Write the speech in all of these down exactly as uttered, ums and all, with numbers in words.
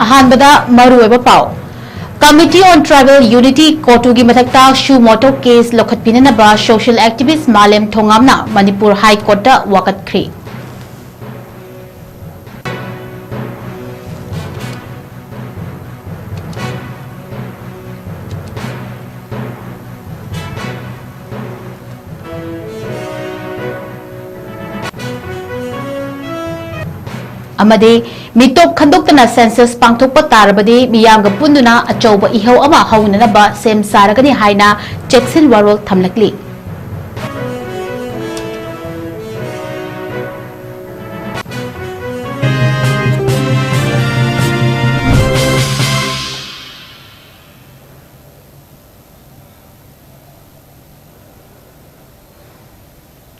ꯑꯍꯥꯟꯕꯗ ꯃꯔꯨꯑꯣꯏꯕ ꯄꯥꯎ꯫ Committee on Tribal Unity, ꯀꯣꯇꯨꯒꯤ ꯃꯊꯛꯇ suo motu case ꯂꯧꯈꯠꯄꯤꯅꯅꯕ social activist ꯃꯥꯂꯦꯝ ꯊꯣꯉꯥꯝꯅ ꯃꯅꯤꯄꯨꯔ High Courtꯇ ꯋꯥꯀꯠꯈ꯭ꯔꯦ꯫ ꯑꯃꯗꯤ ꯃꯤꯇꯣꯞ ꯈꯟꯗꯣꯛꯇꯅ census ꯄꯥꯡꯊꯣꯛꯄ ꯇꯥꯔꯕꯗꯤ ꯃꯤꯌꯥꯝꯒ ꯄꯨꯟꯗꯨꯅ ꯑꯆꯧꯕ ꯏꯍꯧ ꯑꯃ ꯍꯧꯅꯅꯕ ꯁꯦꯝ ꯁꯥꯔꯒꯅꯤ ꯍꯥꯏꯅ ꯆꯦꯛꯁꯤꯟ ꯋꯥꯔꯣꯜ ꯊꯝꯂꯛꯂꯤ꯫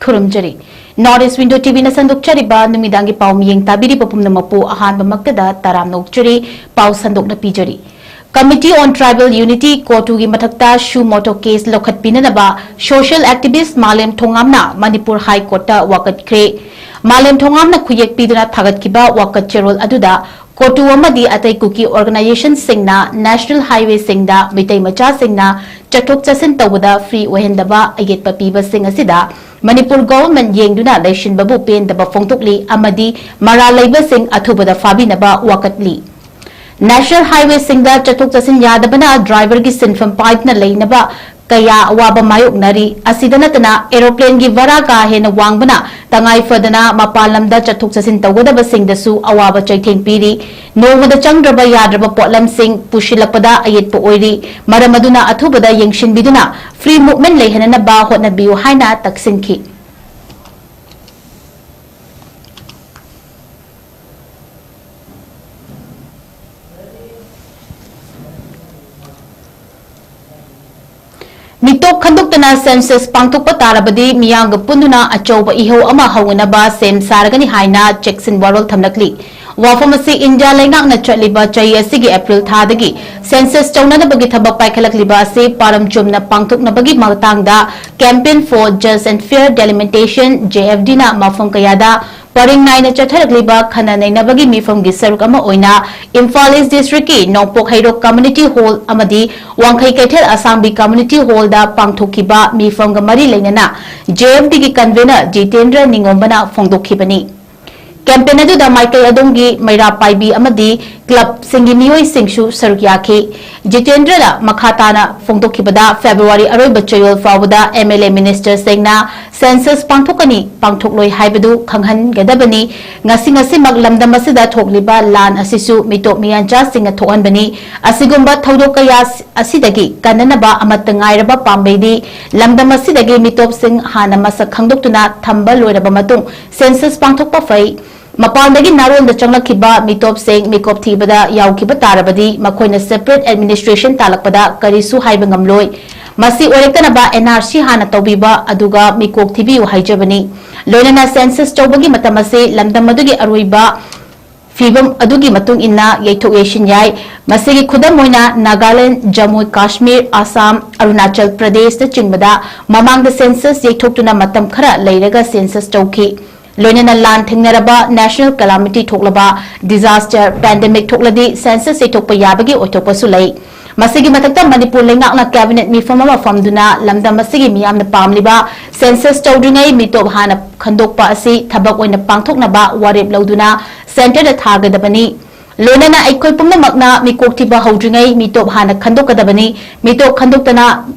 ꯈꯨꯔꯨꯝꯖꯔꯤ꯫ North East Window TVꯅ ꯁꯟꯗꯣꯛꯆꯔꯤꯕ ꯅꯨꯃꯤꯗꯥꯡꯒꯤ ꯄꯥꯎ ꯃꯤꯌꯦꯡ ꯇꯥꯕꯤꯔꯤꯕ ꯄꯨꯝꯅꯃꯛꯄꯨ ꯑꯍꯥꯟꯕꯃꯛꯇꯗ ꯇꯔꯥꯝꯅ ꯑꯣꯛꯆꯔꯤ꯫ ꯄꯥꯎ ꯁꯟꯗꯣꯛꯅ ꯄꯤꯖꯔꯤ꯫ Committee on Tribal Unity, ꯀꯣꯇꯨꯒꯤ ꯃꯊꯛꯇ suo motu case ꯂꯧꯈꯠꯄꯤꯅꯅꯕ social activist ꯃꯥꯂꯦꯝ ꯊꯣꯉꯥꯝꯅ ꯃꯅꯤꯄꯨꯔ High Courtꯇ ꯋꯥꯀꯠꯈ꯭ꯔꯦ꯫ ꯃꯥꯂꯦꯝ ꯊꯣꯉꯥꯝꯅ ꯈꯨꯌꯦꯛ ꯄꯤꯗꯨꯅ ꯊꯥꯒꯠꯈꯤꯕ ꯋꯥꯀꯠ ꯆꯦꯔꯣꯜ ꯑꯗꯨꯗ ꯀꯣꯇꯨ ꯑꯃꯗꯤ ꯑꯇꯩ ꯀꯨꯀꯤ organizationꯁꯤꯡꯅ national highwayꯁꯤꯡꯗ ꯃꯤꯇꯩ ꯃꯆꯥꯁꯤꯡꯅ ꯆꯠꯊꯣꯛ ꯆꯠꯁꯤꯟ ꯇꯧꯕꯗ free ꯑꯣꯏꯍꯟꯗꯕ ꯑꯌꯦꯠꯄ ꯄꯤꯕꯁꯤꯡ ꯑꯁꯤꯗ ꯃꯅꯤꯄꯨꯔ government ꯌꯦꯡꯗꯨꯅ ꯂꯩꯁꯤꯟꯕꯕꯨ ꯄꯦꯟꯗꯕ ꯐꯣꯡꯗꯣꯛꯂꯤ ꯑꯃꯗꯤ ꯃꯔꯥꯜ ꯂꯩꯕꯁꯤꯡ ꯑꯊꯨꯕꯗ ꯐꯥꯕꯤꯅꯕ ꯋꯥꯀꯠꯂꯤ꯫ National highwayꯁꯤꯡꯗ ꯆꯠꯊꯣꯛ ꯆꯠꯁꯤꯟ ꯌꯥꯗꯕꯅ driverꯒꯤ ꯁꯤꯟꯐꯝ ꯄꯥꯏꯗꯨꯅ ꯂꯩꯅꯕ ꯀꯌꯥ ꯑꯋꯥꯕ ꯃꯥꯌꯣꯛꯅꯔꯤ꯫ ꯑꯁꯤꯗ ꯅꯠꯇꯅ aeroplaneꯒꯤ ꯚꯔꯥ ꯀꯥ ꯍꯦꯟꯅ ꯋꯥꯡꯕꯅ ꯇꯉꯥꯏ ꯐꯗꯅ ꯃꯄꯥꯟ ꯂꯝꯗ ꯆꯠꯊꯣꯛ ꯆꯠꯁꯤꯟ ꯇꯧꯒꯗꯕꯁꯤꯡꯗꯁꯨ ꯑꯋꯥꯕ ꯆꯩꯊꯦꯡ ꯄꯤꯔꯤ꯫ ꯅꯣꯡꯃꯗ ꯆꯪꯗ꯭ꯔꯕ ꯌꯥꯗ꯭ꯔꯕ ꯄꯣꯠꯂꯝꯁꯤꯡ ꯄꯨꯁꯤꯜꯂꯛꯄꯗ ꯑꯌꯦꯠꯄ ꯑꯣꯏꯔꯤ꯫ ꯃꯔꯝ ꯑꯗꯨꯅ ꯑꯊꯨꯕꯗ ꯌꯦꯡꯁꯤꯟꯕꯤꯗꯨꯅ free movement ꯂꯩꯍꯟꯅꯅꯕ ꯍꯣꯠꯅꯕꯤꯌꯨ ꯍꯥꯏꯅ ꯇꯛꯁꯤꯟꯈꯤ꯫ ꯃꯤꯇꯣꯞ ꯈꯟꯗꯣꯛꯇꯅ census ꯄꯥꯡꯊꯣꯛꯄ ꯇꯥꯔꯕꯗꯤ ꯃꯤꯌꯥꯝꯒ ꯄꯨꯟꯗꯨꯅ ꯑꯆꯧꯕ ꯏꯍꯧ ꯑꯃ ꯍꯧꯅꯅꯕ ꯁꯦꯝ ꯁꯥꯔꯒꯅꯤ ꯍꯥꯏꯅ ꯆꯦꯛꯁꯤꯟ ꯋꯥꯔꯣꯜ ꯊꯝꯂꯛꯂꯤ꯫ ꯋꯥꯐꯝ ꯑꯁꯤ ꯏꯟꯗꯤꯌꯥ ꯂꯩꯉꯥꯛꯅ ꯆꯠꯂꯤꯕ ꯆꯍꯤ ꯑꯁꯤꯒꯤ April ꯊꯥꯗꯒꯤ census ꯇꯧꯅꯅꯕꯒꯤ ꯊꯕꯛ ꯄꯥꯏꯈꯠꯂꯛꯂꯤꯕ ꯑꯁꯤ ꯄꯥꯔꯝ ꯆꯨꯝꯅ ꯄꯥꯡꯊꯣꯛꯅꯕꯒꯤ ꯃꯇꯥꯡꯗ Campaign for Just and Fair Delimitation, JFDꯅ ꯃꯐꯝ ꯀꯌꯥꯗ ꯄꯔꯤꯡ ꯅꯥꯏꯅ ꯆꯠꯊꯔꯛꯂꯤꯕ ꯈꯟꯅ ꯅꯩꯅꯕꯒꯤ ꯃꯤꯐꯝꯒꯤ ꯁꯔꯨꯛ ꯑꯃ ꯑꯣꯏꯅ ꯏꯝꯐꯥꯜ ꯏꯁ ꯗꯤꯁꯇ꯭ꯔꯤꯛꯀꯤ ꯅꯣꯡꯄꯣꯛ ꯍꯩꯔꯣꯛ ꯀꯝꯃ꯭ꯌꯨꯅꯤꯇꯤ ꯍꯣꯜ ꯑꯃꯗꯤ ꯋꯥꯡꯈꯩ ꯀꯩꯊꯦꯜ ꯑꯁꯥꯡꯕꯤ ꯀꯝꯃ꯭ꯌꯨꯅꯤꯇꯤ ꯍꯣꯜꯗ ꯄꯥꯡꯊꯣꯛꯈꯤꯕ ꯃꯤꯐꯝꯒ ꯃꯔꯤ ꯂꯩꯅꯅ ꯖꯦ ꯑꯦꯐ ꯗꯤꯒꯤ ꯀꯟꯚꯦꯅꯔ ꯖꯤꯇꯦꯟꯗ꯭ꯔ ꯅꯤꯉꯣꯝꯕꯅ ꯐꯣꯡꯗꯣꯛꯈꯤꯕꯅꯤ꯫ ꯀꯦꯝꯄꯦꯟ ꯑꯗꯨꯗ ꯃꯥꯏꯀꯩ ꯑꯗꯣꯝꯒꯤ ꯃꯩꯔꯥ ꯄꯥꯏꯕꯤ ꯑꯃꯗꯤ ꯀ꯭ꯂꯕꯁꯤꯡꯒꯤ ꯃꯤꯑꯣꯏꯁꯤꯡꯁꯨ ꯁꯔꯨꯛ ꯌꯥꯈꯤ꯫ ꯖꯤꯇꯦꯟꯗ꯭ꯔꯅ ꯃꯈꯥ ꯇꯥꯅ ꯐꯣꯡꯗꯣꯛꯈꯤꯕꯗ, ꯐꯦꯕ꯭ꯔꯨꯋꯥꯔꯤ ꯑꯔꯣꯏꯕ ꯆꯌꯣꯜ ꯐꯥꯎꯕꯗ ꯑꯦꯝ ꯑꯦꯜ ꯑꯦ ꯃꯤꯅꯤꯁꯇꯔꯁꯤꯡꯅ ꯁꯦꯟꯁꯁ ꯄꯥꯡꯊꯣꯛꯀꯅꯤ, ꯄꯥꯡꯊꯣꯛꯂꯣꯏ ꯍꯥꯏꯕꯗꯨ ꯈꯪꯍꯟꯒꯗꯕꯅꯤ꯫ ꯉꯁꯤ ꯉꯁꯤꯃꯛ ꯂꯝꯗꯝ ꯑꯁꯤꯗ ꯊꯣꯛꯂꯤꯕ ꯂꯥꯟ ꯑꯁꯤꯁꯨ ꯃꯤꯇꯣꯞ ꯃꯤꯌꯥꯟꯆꯥꯁꯤꯡꯅ ꯊꯣꯛꯍꯟꯕꯅꯤ꯫ ꯑꯁꯤꯒꯨꯝꯕ ꯊꯧꯗꯣꯛ ꯀꯌꯥ ꯑꯁꯤꯗꯒꯤ ꯀꯟꯅꯅꯕ ꯑꯃꯠꯇ ꯉꯥꯏꯔꯕ ꯄꯥꯝꯕꯩꯗꯤ ꯂꯝꯗꯝ ꯑꯁꯤꯗꯒꯤ ꯃꯤꯇꯣꯞꯁꯤꯡ ꯍꯥꯟꯅ ꯃꯁꯛ ꯈꯪꯗꯣꯛꯇꯨꯅ ꯊꯝꯕ ꯂꯣꯏꯔꯕ ꯃꯇꯨꯡ ꯁꯦꯟꯁꯁ ꯄꯥꯡꯊꯣꯛꯄ ꯐꯩ꯫ ꯃꯄꯥꯟꯗꯒꯤ ꯅꯥꯔꯣꯟꯗ ꯆꯪꯂꯛꯈꯤꯕ ꯃꯤꯇꯣꯞꯁꯤꯡ ꯃꯤꯀꯣꯞ ꯊꯤꯕꯗ ꯌꯥꯎꯈꯤꯕ ꯇꯥꯔꯕꯗꯤ ꯃꯈꯣꯏꯅ ꯁꯦꯄꯔꯦꯠ ꯑꯦꯗꯃꯤꯅꯤꯁꯇ꯭ꯔꯦꯁꯟ ꯇꯥꯂꯛꯄꯗ ꯀꯔꯤꯁꯨ ꯍꯥꯏꯕ ꯉꯝꯂꯣꯏ꯫ ꯃꯁꯤ ꯑꯣꯏꯔꯛꯇꯅꯕ ꯑꯦꯟ ꯑꯥꯔ ꯁꯤ ꯍꯥꯟꯅ ꯇꯧꯕꯤꯕ ꯑꯗꯨꯒ ꯃꯤꯀꯣꯛ ꯊꯤꯕꯤꯌꯨ ꯍꯥꯏꯖꯕꯅꯤ꯫ ꯂꯣꯏꯅꯅ ꯁꯦꯟꯁꯁ ꯇꯧꯕꯒꯤ ꯃꯇꯝ ꯑꯁꯤ ꯂꯝꯗꯝ ꯑꯗꯨꯒꯤ ꯑꯔꯣꯏꯕ ꯐꯤꯕꯝ ꯑꯗꯨꯒꯤ ꯃꯇꯨꯡ ꯏꯟꯅ ꯌꯩꯊꯣꯛ ꯌꯩꯁꯤꯟ ꯌꯥꯏ꯫ ꯃꯁꯤꯒꯤ ꯈꯨꯗꯝ ꯑꯣꯏꯅ ꯅꯥꯒꯥꯂꯦꯟ, ꯖꯝꯃꯨ ꯀꯥꯁꯃꯤꯔ, ꯑꯁꯥꯝ, ꯑꯔꯨꯅꯥꯆꯜ ꯄ꯭ꯔꯗꯦꯁꯅꯆꯤꯡꯕꯗ ꯃꯃꯥꯡꯗ ꯁꯦꯟꯁꯁ ꯌꯩꯊꯣꯛꯇꯨꯅ ꯃꯇꯝ ꯈꯔ ꯂꯩꯔꯒ ꯁꯦꯟꯁꯁ ꯇꯧꯈꯤ꯫ ꯂꯣꯏꯅꯅ ꯂꯥꯟ ꯊꯦꯡꯅꯔꯕ, ꯅꯦꯁꯅꯦꯜ ꯀꯦꯂꯥꯃꯤꯇꯤ ꯊꯣꯛꯂꯕ, ꯗꯤꯖꯥꯁꯇꯔ, ꯄꯦꯟꯗꯦꯃꯤꯛ ꯊꯣꯛꯂꯗꯤ ꯁꯦꯟꯁꯁ ꯌꯩꯊꯣꯛꯄ ꯌꯥꯕꯒꯤ ꯑꯣꯏꯊꯣꯛꯄꯁꯨ ꯂꯩ꯫ ꯃꯁꯤꯒꯤ ꯃꯊꯛꯇ ꯃꯅꯤꯄꯨꯔ ꯂꯩꯉꯥꯛꯅ ꯀꯦꯕꯤꯅꯦꯠ ꯃꯤꯐꯝ ꯑꯃ ꯐꯝꯗꯨꯅ ꯂꯝꯗꯝ ꯑꯁꯤꯒꯤ ꯃꯤꯌꯥꯝꯅ ꯄꯥꯝꯂꯤꯕ ꯁꯦꯟꯁꯁ ꯇꯧꯗ꯭ꯔꯤꯉꯩ ꯃꯤꯇꯣꯞ ꯍꯥꯟꯅ ꯈꯟꯗꯣꯛꯄ ꯑꯁꯤ ꯊꯕꯛ ꯑꯣꯏꯅ ꯄꯥꯡꯊꯣꯛꯅꯕ ꯋꯥꯔꯦꯞ ꯂꯧꯗꯨꯅ ꯁꯦꯟꯇꯔꯗ ꯊꯥꯒꯗꯕꯅꯤ꯫ ꯂꯣꯏꯅꯅ ꯑꯩꯈꯣꯏ ꯄꯨꯝꯅꯃꯛꯅ ꯃꯤꯀꯣꯛ ꯊꯤꯕ ꯍꯧꯗ꯭ꯔꯤꯉꯩ ꯃꯤꯇꯣꯞ ꯍꯥꯟꯅ ꯈꯟꯗꯣꯛꯀꯗꯕꯅꯤ꯫ ꯃꯤꯇꯣꯞ ꯈꯟꯗꯣꯛꯇꯅ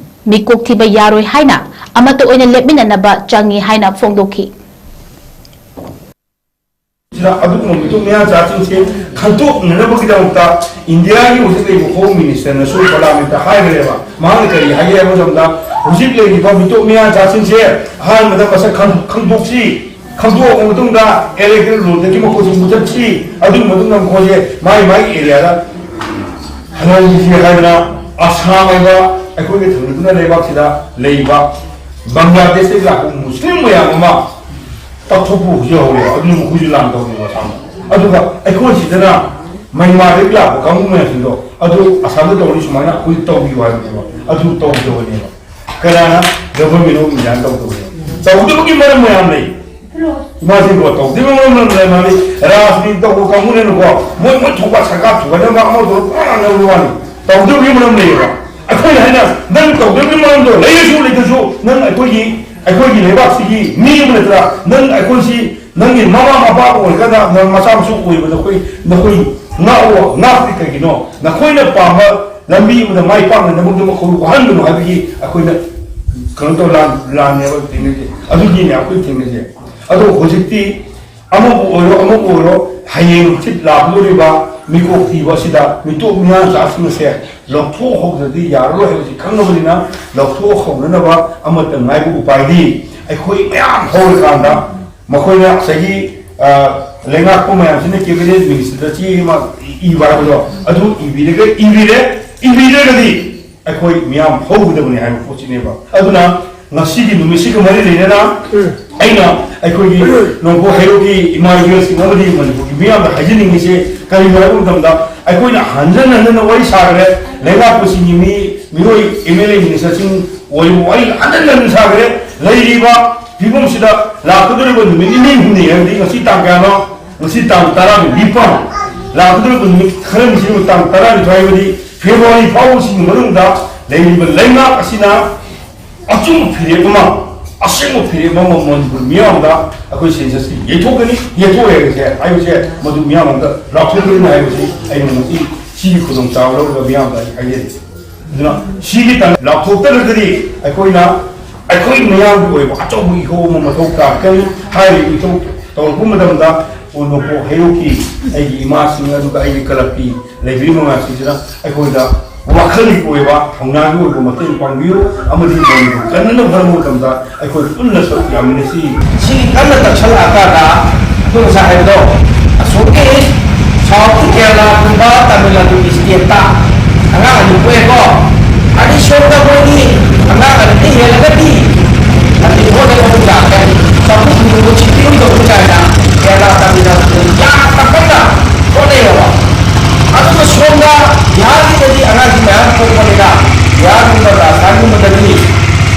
ꯃꯤꯀꯣꯛ ꯊꯤꯕ ꯌꯥꯔꯣꯏ ꯍꯥꯏꯅ ꯑꯃꯠꯇ ꯑꯣꯏꯅ ꯂꯦꯞꯃꯤꯟꯅꯅꯕ ꯆꯪꯏ ꯍꯥꯏꯅ ꯐꯣꯡꯗꯣꯛꯈꯤ꯫ ꯁꯤꯗ ꯑꯗꯨꯒꯨꯝꯕ ꯃꯤꯇꯣꯞ ꯃꯤꯌꯥꯟꯆꯥꯁꯤꯡꯁꯦ ꯈꯟꯗꯣꯛꯅꯅꯕꯒꯤꯗꯃꯛꯇ ꯏꯟꯗꯤꯌꯥꯒꯤ ꯍꯧꯖꯤꯛ ꯂꯩꯔꯤꯕ ꯍꯣꯝ ꯃꯤꯅꯤꯁꯇꯔꯅꯁꯨ ꯄꯥꯔꯂꯤꯌꯥꯃꯦꯟꯠꯇ ꯍꯥꯏꯈ꯭ꯔꯦꯕ꯫ ꯃꯍꯥꯛꯅ ꯀꯔꯤ ꯍꯥꯏꯒꯦ ꯍꯥꯏꯕ ꯃꯇꯝꯗ, ꯍꯧꯖꯤꯛ ꯂꯩꯔꯤꯕ ꯃꯤꯇꯣꯞ ꯃꯤꯌꯥꯟꯆꯥꯁꯤꯡꯁꯦ ꯑꯍꯥꯟꯕꯗ ꯃꯁꯛ ꯈꯪ-, ꯈꯪꯗꯣꯛꯁꯤ, ꯈꯪꯗꯣꯛꯑꯕ ꯃꯇꯨꯡꯗ ꯏꯂꯦꯛꯇꯣꯔꯦꯜ ꯔꯣꯜꯗꯒꯤ ꯃꯈꯣꯏꯁꯦ ꯃꯨꯊꯠꯁꯤ, ꯑꯗꯨꯒꯤ ꯃꯇꯨꯡꯗ ꯃꯈꯣꯏꯁꯦ ꯃꯥꯒꯤ ꯃꯥꯒꯤ ꯑꯦꯔꯤꯌꯥꯗ ꯍꯜꯍꯟꯈꯤꯁꯤ ꯍꯥꯏꯗꯅ ꯑꯁꯥꯝ ꯍꯥꯏꯕ ꯑꯩꯈꯣꯏꯒꯤ ꯊꯪꯅꯗꯨꯅ ꯂꯩꯕꯥꯛꯁꯤꯗ ꯂꯩꯕ ꯕꯪꯒ꯭ꯂꯥꯗꯦꯁꯇꯒꯤ ꯂꯥꯛꯄ ꯃꯨꯁꯂꯤꯝ ꯃꯌꯥꯝ ꯑꯃ ꯇꯛꯊꯣꯛꯄ ꯍꯧꯖꯤꯛ ꯍꯧꯔꯦꯕ꯫ ꯑꯗꯨꯅ ꯃꯈꯣꯏꯁꯨ ꯂꯥꯟ ꯇꯧꯔꯦꯕ ꯑꯁꯥꯝꯗ꯫ ꯑꯗꯨꯒ ꯑꯩꯈꯣꯏ ꯁꯤꯗꯅ ꯃꯩꯃꯥꯗꯒꯤ ꯂꯥꯛꯄ ꯀꯥꯡꯕꯨ ꯃꯌꯥꯝꯁꯤꯡꯗꯣ ꯑꯗꯨ ꯑꯁꯥꯝꯗ ꯇꯧꯔꯤ ꯁꯨꯃꯥꯏꯅ ꯑꯩꯈꯣꯏ ꯇꯧꯕꯤꯌꯨ ꯍꯥꯏꯕꯅꯦꯕ꯫ ꯑꯗꯨ ꯇꯧꯗꯕꯅꯦꯕ꯫ ꯀꯅꯥꯅ? ꯒꯚꯔꯟꯃꯦꯟꯠ ꯑꯣꯐ ꯏꯟꯗꯤꯌꯥꯅ ꯇꯧꯗꯕꯅꯦꯕ꯫ ꯇꯧꯗꯕꯒꯤ ꯃꯔꯝ ꯃꯌꯥꯝ ꯂꯩ꯫ ꯃꯥꯁꯤꯡꯗꯣ ꯇꯧꯗ꯭ꯔꯤꯕ ꯃꯔꯝ ꯑꯃ ꯂꯩ꯫ ꯃꯥꯗꯤ ꯔꯥꯖꯅꯤꯇꯤ ꯇꯧꯕ ꯀꯥꯡꯕꯨꯅꯤꯅꯀꯣ, ꯃꯣꯏ ꯃꯣꯏ ꯊꯣꯛꯄ ꯁꯔꯀꯥꯔ ꯊꯨꯒꯥꯏꯅꯕ ꯑꯃ ꯇꯧꯔ ꯄꯨꯔꯥ ꯉꯥꯡꯅꯕ ꯋꯥꯅꯤ꯫ ꯇꯧꯗꯕꯒꯤ ꯃꯔꯝ ꯂꯩꯌꯦꯕ꯫ ꯑꯩꯈꯣꯏꯅ ꯍꯥꯏꯅ ꯅꯪ ꯇꯧꯗꯕꯒꯤ ꯃꯔꯝꯗꯣ ꯂꯩꯔꯁꯨ ꯂꯩꯇ꯭ꯔꯁꯨ, ꯅꯪ ꯑꯩꯈꯣꯏꯒꯤ, ꯑꯩꯈꯣꯏꯒꯤ ꯂꯩꯕꯥꯛꯁꯤꯒꯤ ꯃꯤ ꯑꯃ ꯅꯠꯇ꯭ꯔꯥ? ꯅꯪ ꯑꯩꯈꯣꯏꯁꯤ, ꯅꯪꯒꯤ ꯃꯃꯥ ꯃꯄꯥ ꯑꯣꯏꯔꯒꯅ ꯅꯪ ꯃꯆꯥ ꯃꯁꯨ ꯑꯣꯏꯕ ꯅꯈꯣꯏ, ꯅꯈꯣꯏ ꯉꯥꯛꯑꯣ, ꯉꯥꯛꯇꯦ꯫ ꯀꯩꯒꯤꯅꯣ? ꯅꯈꯣꯏꯅ ꯄꯥꯝꯕ ꯂꯝꯕꯤ ꯑꯃꯗ ꯃꯥꯏ ꯄꯥꯛꯅꯅꯕꯒꯤꯗꯃꯛ ꯃꯈꯣꯏꯕꯨ ꯋꯥꯍꯟꯒꯅꯨ ꯍꯥꯏꯕꯒꯤ ꯑꯩꯈꯣꯏꯅ ꯀꯩꯅꯣ ꯇꯧ ꯂꯥꯟ-, ꯂꯥꯟꯅꯦꯕ ꯊꯦꯡꯅꯩꯁꯦ꯫ ꯑꯗꯨꯒꯤꯅꯦ ꯑꯩꯈꯣꯏ ꯊꯦꯡꯅꯩꯁꯦ꯫ ꯑꯗꯣ ꯍꯧꯖꯤꯛꯇꯤ ꯑꯃꯕꯨ ꯑꯣꯏꯔꯣ, ꯑꯃꯕꯨ ꯑꯣꯏꯔꯣ, ꯍꯌꯦꯡ ꯍꯪꯆꯤꯠ ꯂꯥꯛꯀꯗꯧꯔꯤꯕ ꯃꯤꯀꯣꯛ ꯊꯤꯕ ꯑꯁꯤꯗ ꯃꯤꯇꯣꯞ ꯃꯤꯌꯥꯟꯆꯥꯁꯤꯡ ꯑꯁꯦ ꯂꯧꯊꯣꯛꯍꯧꯗ꯭ꯔꯗꯤ ꯌꯥꯔꯔꯣꯏ ꯍꯥꯏꯕꯁꯤ ꯈꯪꯉꯕꯅꯤꯅ, ꯂꯧꯊꯣꯛꯍꯧꯅꯅꯕ ꯑꯃꯠꯇ ꯉꯥꯏꯕ ꯎꯄꯥꯏꯗꯤ ꯑꯩꯈꯣꯏ ꯃꯌꯥꯝ ꯍꯧꯔꯀꯥꯟꯗ, ꯃꯈꯣꯏꯅ ꯉꯁꯥꯏꯒꯤ, ꯑ, ꯂꯩꯉꯥꯛꯄ ꯃꯌꯥꯝꯁꯤꯅ cabinet minister ꯗ ꯆꯦ ꯑꯃ ꯏꯕ ꯍꯥꯏꯕꯗꯣ, ꯑꯗꯨ ꯏꯕꯤꯔꯒ, ꯏꯕꯤꯔꯦ, ꯏꯕꯤꯗ꯭ꯔꯒꯗꯤ ꯑꯩꯈꯣꯏ ꯃꯤꯌꯥꯝ ꯍꯧꯒꯗꯕꯅꯤ ꯍꯥꯏꯕ ꯄꯣꯠꯁꯤꯅꯦꯕ꯫ ꯑꯗꯨꯅ ꯉꯁꯤꯒꯤ ꯅꯨꯃꯤꯠꯁꯤꯒ ꯃꯔꯤ ꯂꯩꯅꯅ ꯑꯩꯅ ꯑꯩꯈꯣꯏꯒꯤ ꯅꯣꯡꯄꯣꯛ ꯍꯩꯔꯣꯛꯀꯤ ꯏꯃꯥ ꯏꯕꯦꯜꯁꯤꯡ ꯑꯃꯗꯤ ꯃꯅꯤꯄꯨꯔꯒꯤ ꯃꯤꯌꯥꯝꯗ ꯍꯥꯏꯖꯅꯤꯡꯉꯤꯁꯦ ꯀꯔꯤꯅꯣ ꯍꯥꯏꯕ ꯃꯇꯝꯗ, ꯑꯩꯈꯣꯏꯅ ꯍꯟꯖꯟ ꯍꯟꯖꯟꯅ ꯋꯥꯔꯤ ꯁꯥꯈ꯭ꯔꯦ, ꯂꯩꯉꯥꯛꯄꯁꯤꯡꯒꯤ ꯃꯤ, ꯃꯤꯑꯣꯏ, MLA minister ꯁꯤꯡ ꯑꯣꯏꯕ ꯋꯥꯔꯤ ꯍꯟꯖꯟ ꯍꯟꯖꯟ ꯁꯥꯈ꯭ꯔꯦ꯫ ꯂꯩꯔꯤꯕ ꯐꯤꯕꯝꯁꯤꯗ ꯂꯥꯛꯀꯗꯧꯔꯤꯕ ꯅꯨꯃꯤꯠ ꯅꯤꯅꯤ ꯍꯨꯝꯅꯤ, ꯍꯥꯏꯕꯗꯤ ꯉꯁꯤ ꯇꯥꯡ ꯀꯌꯥꯅꯣ? ꯉꯁꯤ ꯇꯥꯡ ꯇꯔꯥꯅꯤꯄꯥꯟ꯫ ꯂꯥꯛꯀꯗꯧꯔꯤꯕ ꯅꯨꯃꯤꯠ ꯈꯔꯅꯤꯁꯤꯕꯨ, ꯇꯥꯡ ꯇꯔꯥꯅꯤꯊꯣꯏ, ꯍꯥꯏꯕꯗꯤ February ꯐꯥꯎꯕꯁꯤꯒꯤ ꯃꯅꯨꯡꯗ ꯂꯩꯔꯤꯕ ꯂꯩꯉꯥꯛ ꯑꯁꯤꯅ ꯑꯆꯨꯝꯕ ꯐꯤꯔꯦꯞ ꯑꯃ, ꯑꯁꯦꯡꯕ ꯐꯤꯔꯦꯞ ꯑꯃ ꯃꯅꯤꯄꯨꯔ ꯃꯤꯌꯥꯝꯗ ꯑꯩꯈꯣꯏ census ꯁꯤ ꯌꯩꯊꯣꯛꯀꯅꯤ, ꯌꯩꯊꯣꯛꯑꯦ ꯍꯥꯏꯕꯁꯦ, ꯍꯥꯏꯕꯁꯦ ꯃꯗꯨ ꯃꯤꯌꯥꯝ ꯑꯃꯗ ꯂꯥꯎꯊꯣꯛꯀꯅꯤ ꯍꯥꯏꯕꯁꯤ ꯑꯩꯅ ꯉꯁꯤ ꯁꯤꯒꯤ ꯈꯨꯗꯣꯡꯆꯥꯕ ꯂꯧꯔꯒ ꯃꯤꯌꯥꯝꯗ ꯑꯩ ꯍꯥꯏꯖꯔꯤ꯫ ꯑꯗꯨꯅ ꯁꯤꯒꯤ ꯇꯥꯡ ꯂꯥꯎꯊꯣꯛꯇ꯭ꯔꯒꯗꯤ ꯑꯩꯈꯣꯏꯅ, ꯑꯩꯈꯣꯏ ꯃꯤꯌꯥꯝꯒꯤ ꯑꯣꯏꯕ ꯑꯆꯧꯕ ꯏꯍꯧ ꯑꯃ ꯃꯊꯧ ꯇꯥꯔꯛꯀꯅꯤ꯫ ꯍꯥꯏꯔꯤꯕ ꯏꯍꯧ ꯇꯧꯔꯛꯄ ꯃꯇꯝꯗ ꯅꯣꯡꯄꯣꯛ ꯍꯩꯔꯣꯛꯀꯤ ꯑꯩꯒꯤ ꯏꯃꯥꯁꯤꯡ, ꯑꯗꯨꯒ ꯑꯩꯒꯤ ꯀ꯭ꯂꯕꯀꯤ ꯂꯩꯕꯤꯔꯤꯕ ꯃꯌꯥꯝꯁꯤꯡꯁꯤꯅ ꯑꯩꯈꯣꯏꯗ ꯋꯥꯈꯜꯒꯤ ꯑꯣꯏꯕ, ꯊꯧꯅꯥꯒꯤ ꯑꯣꯏꯕ ꯃꯇꯦꯡ ꯄꯥꯡꯕꯤꯌꯨ, ꯑꯃꯗꯤ ꯃꯅꯤꯄꯨꯔ ꯀꯟꯅꯅꯕ ꯍꯣꯠꯅꯕ ꯃꯇꯝꯗ ꯑꯩꯈꯣꯏ ꯄꯨꯟꯅ ꯁꯔꯨꯛ ꯌꯥꯃꯤꯟꯅꯁꯤ꯫ ꯁꯤꯒꯤ ꯀꯟꯅ ꯇꯛꯁꯜꯂꯛꯑꯀꯥꯟꯗ ꯑꯩꯈꯣꯏ ꯉꯁꯥꯏ ꯍꯥꯏꯕꯗꯣ, ꯑꯁꯣꯝꯒꯤ ꯁꯥꯎꯠꯀꯤ ꯀꯦꯔꯂꯥꯒꯨꯝꯕ ꯇꯥꯃꯤꯜ ꯅꯥꯗꯨꯒꯤ ꯁ꯭ꯇꯦꯠꯇ ꯑꯉꯥꯡ ꯑꯅꯤ ꯄꯣꯛꯑꯦꯀꯣ, ꯑꯅꯤ ꯁꯣꯝꯗ ꯃꯣꯏꯒꯤ ꯑꯉꯥꯡ ꯑꯅꯤꯗ ꯍꯦꯜꯂꯒꯗꯤ ꯑꯗꯨ ꯍꯣꯠꯅꯕ ꯌꯥꯗ꯭ꯔꯦ꯫ ꯆꯥꯛꯈꯨꯝ ꯄꯨꯕ ꯆꯤꯛꯄꯤꯔꯨꯝ ꯇꯧꯕ ꯀꯥꯏꯅ ꯀꯦꯔꯂꯥ ꯇꯥꯃꯤꯜ ꯅꯥꯗꯨꯗ ꯌꯥꯝꯅ ꯀꯟꯅ ꯍꯣꯠꯅꯩꯌꯦꯕ꯫ ꯑꯗꯨꯒ ꯁꯣꯝꯗ ꯕꯤꯍꯥꯔꯒꯤꯗꯗꯤ ꯑꯉꯥꯡꯁꯤ ꯃꯌꯥꯝ ꯄꯣꯛꯄꯅꯤꯅ ꯕꯤꯍꯥꯔꯒꯨꯝꯕ ꯔꯥꯖꯁꯊꯥꯟꯒꯨꯝꯕꯗꯗꯤ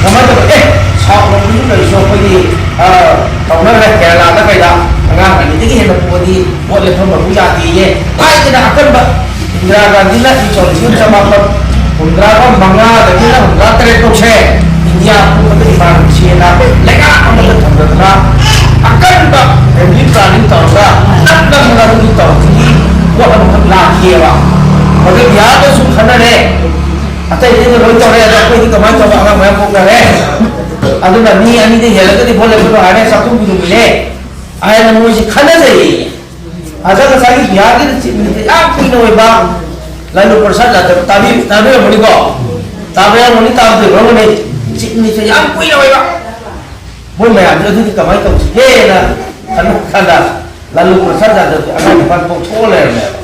ꯀꯃꯥꯏꯅ ꯇꯧꯕ? ꯑꯦ, ꯁꯥꯎꯠ ꯂꯣꯝꯗꯁꯨ ꯀꯔꯤꯁꯨ ꯑꯩꯈꯣꯏꯒꯤ, ꯑ, ꯇꯧꯅꯈ꯭ꯔꯦ꯫ ꯀꯦꯔꯂꯥꯗ ꯀꯩꯗ ꯑꯉꯥꯡ ꯑꯅꯤꯗꯒꯤ ꯍꯦꯟꯅ ꯄꯣꯛꯑꯗꯤ ꯚꯣꯠ ꯂꯦꯞꯐꯝ ꯑꯃꯨꯛ ꯌꯥꯗꯦꯌꯦ꯫ ꯊꯥꯏꯅ ꯑꯀꯟꯕ ꯏꯟꯗꯤꯔꯥ ꯒꯥꯟꯙꯤꯅ ꯏꯪ ꯁꯣꯛ ꯂꯤꯁꯤꯡ ꯑꯃ ꯆꯃꯥꯄꯟ ꯍꯨꯝꯗ꯭ꯔꯥꯒ ꯃꯉꯥꯗꯒꯤꯅ ꯍꯨꯝꯗ꯭ꯔꯥ ꯇꯔꯦꯠ ꯐꯥꯎꯁꯦ ꯏꯟꯗꯤꯌꯥ ꯄꯨꯝꯕꯗ ꯗꯤꯃꯣꯀ꯭ꯔꯦꯁꯤꯅ ꯂꯩꯉꯥꯛ ꯑꯃꯗ ꯊꯝꯗꯗꯅ ꯑꯀꯟꯕ ꯐꯦꯃꯤꯂꯤ ꯄ꯭ꯂꯥꯅꯤꯡ ꯇꯧꯔꯒ ꯅꯛꯅ ꯃꯗꯨꯒꯤ ꯇꯧꯔꯛꯈꯤꯕꯒꯤ ꯄꯣꯠ ꯑꯃꯈꯛ ꯂꯥꯛꯈꯤꯑꯕ꯫ ꯃꯗꯨ ꯕꯤꯍꯥꯔꯗꯁꯨ ꯈꯟꯅꯔꯦ, ꯑꯇꯩ ꯑꯇꯩꯗ ꯂꯣꯏ ꯇꯧꯔꯦ꯫ ꯑꯗꯣ ꯑꯩꯈꯣꯏꯗꯤ ꯀꯃꯥꯏꯅ ꯇꯧꯕ? ꯑꯉꯥꯡ ꯃꯌꯥꯝ ꯄꯣꯛꯅꯔꯦ꯫ ꯑꯗꯨꯅ ꯃꯤ ꯑꯅꯤꯗ ꯍꯦꯜꯂꯒꯗꯤ ꯚꯣꯠ ꯂꯦꯞꯄ ꯍꯥꯏꯔꯦ, ꯆꯥꯛꯊꯨꯝꯒꯤ ꯅꯨꯃꯤꯠꯅꯦ ꯍꯥꯏꯅ ꯃꯣꯏꯁꯤ ꯈꯟꯅꯖꯩꯌꯦ꯫ ꯑꯗ ꯉꯁꯥꯏꯒꯤ ꯕꯤꯍꯥꯔꯒꯤ ꯆꯤꯞ ꯃꯤꯅꯤꯁꯇꯔ ꯌꯥꯝ ꯀꯨꯏꯅ ꯑꯣꯏꯕ ꯂꯥꯂꯨ ꯄ꯭ꯔꯁꯥꯗ ꯌꯥꯗꯕ, ꯇꯥꯕꯤ-, ꯇꯥꯕꯤꯔꯝꯒꯅꯤꯀꯣ? ꯇꯥꯕꯤꯔꯝꯒꯅꯤ, ꯇꯥꯕꯤꯔꯝꯒꯅꯤ꯫ ꯆꯤꯞ ꯃꯤꯅꯤꯁꯇꯔ ꯌꯥꯝ ꯀꯨꯏꯅ ꯑꯣꯏꯕ꯫ ꯃꯣꯏ ꯃꯌꯥꯝꯁꯦ ꯑꯗꯨꯗꯤ ꯀꯃꯥꯏꯅ ꯇꯧꯁꯤꯒꯦꯅ ꯈꯟꯅ ꯀꯥꯟꯗ ꯂꯥꯂꯨ ꯄ꯭ꯔꯁꯥꯗ ꯌꯥꯗꯕꯁꯦ ꯑꯉꯥꯡ ꯅꯤꯄꯥꯜ ꯄꯣꯛꯊꯣꯛꯑ ꯂꯩꯔꯝꯃꯦꯕ꯫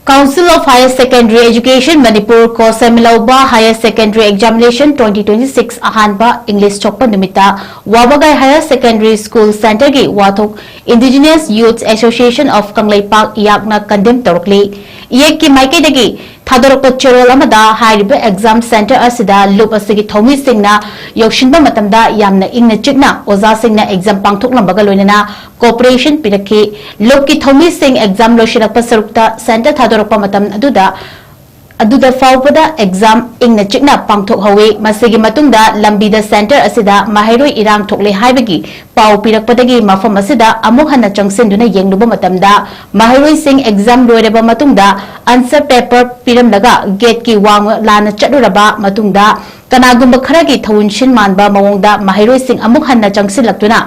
Council of Higher Secondary Education Manipur ꯀꯣ ꯁꯦꯃꯤꯂꯧꯕ Higher Secondary Examination twenty twenty-six ꯑꯍꯥꯟꯕ English ꯊꯣꯛꯄ ꯅꯨꯃꯤꯠꯇ ꯋꯥꯕꯒꯥꯏ Higher Secondary School Centreꯒꯤ ꯋꯥꯊꯣꯛ Indigenous Youth Association of Kangleipak ꯏꯌꯥꯛꯅ condemn ꯇꯧꯔꯛꯂꯤ꯫ ꯏꯌꯦꯛꯀꯤ ꯃꯥꯏꯀꯩꯗꯒꯤ ꯊꯥꯗꯣꯔꯛꯄ ꯆꯦꯔꯣꯜ ꯑꯃꯗ ꯍꯥꯏꯔꯤꯕ exam centre ꯑꯁꯤꯗ ꯂꯨꯞ ꯑꯁꯤꯒꯤ ꯊꯧꯃꯤꯁꯤꯡꯅ ꯌꯧꯁꯤꯟꯕ ꯃꯇꯝꯗ ꯌꯥꯝꯅ ꯏꯪꯅ ꯆꯤꯛꯅ ꯑꯣꯖꯥꯁꯤꯡꯅ exam ꯄꯥꯡꯊꯣꯛꯂꯝꯕꯒ ꯂꯣꯏꯅꯅ cooperation ꯄꯤꯔꯛꯈꯤ꯫ ꯂꯨꯞꯀꯤ ꯊꯧꯃꯤꯁꯤꯡ exam ꯂꯣꯏꯁꯤꯜꯂꯛꯄ ꯁꯔꯨꯛꯇ centre ꯊꯥꯗꯣꯔꯛꯄ ꯃꯇꯝ ꯑꯗꯨꯗ, ꯑꯗꯨꯗ ꯐꯥꯎꯕꯗ exam ꯏꯪꯅ ꯆꯤꯛꯅ ꯄꯥꯡꯊꯣꯛꯍꯧꯏ꯫ ꯃꯁꯤꯒꯤ ꯃꯇꯨꯡꯗ ꯂꯝꯕꯤꯗ centre ꯑꯁꯤꯗ ꯃꯍꯩꯔꯣꯏ ꯏꯔꯥꯡ ꯊꯣꯛꯂꯦ ꯍꯥꯏꯕꯒꯤ ꯄꯥꯎ ꯄꯤꯔꯛꯄꯗꯒꯤ ꯃꯐꯝ ꯑꯁꯤꯗ ꯑꯃꯨꯛ ꯍꯟꯅ ꯆꯪꯁꯤꯟꯗꯨꯅ ꯌꯦꯡꯂꯨꯕ ꯃꯇꯝꯗ ꯃꯍꯩꯔꯣꯏꯁꯤꯡ exam ꯂꯣꯏꯔꯕ ꯃꯇꯨꯡꯗ answer paper ꯄꯤꯔꯝꯂꯒ gateꯀꯤ ꯋꯥꯡꯃ ꯂꯥꯟꯅ ꯆꯠꯂꯨꯔꯕ ꯃꯇꯨꯡꯗ ꯀꯅꯥꯒꯨꯝꯕ ꯈꯔꯒꯤ ꯊꯧꯑꯣꯏꯟꯁꯤꯟ ꯃꯥꯟꯕ ꯃꯑꯣꯡꯗ ꯃꯍꯩꯔꯣꯏꯁꯤꯡ ꯑꯃꯨꯛ ꯍꯟꯅ ꯆꯪꯁꯤꯜꯂꯛꯇꯨꯅ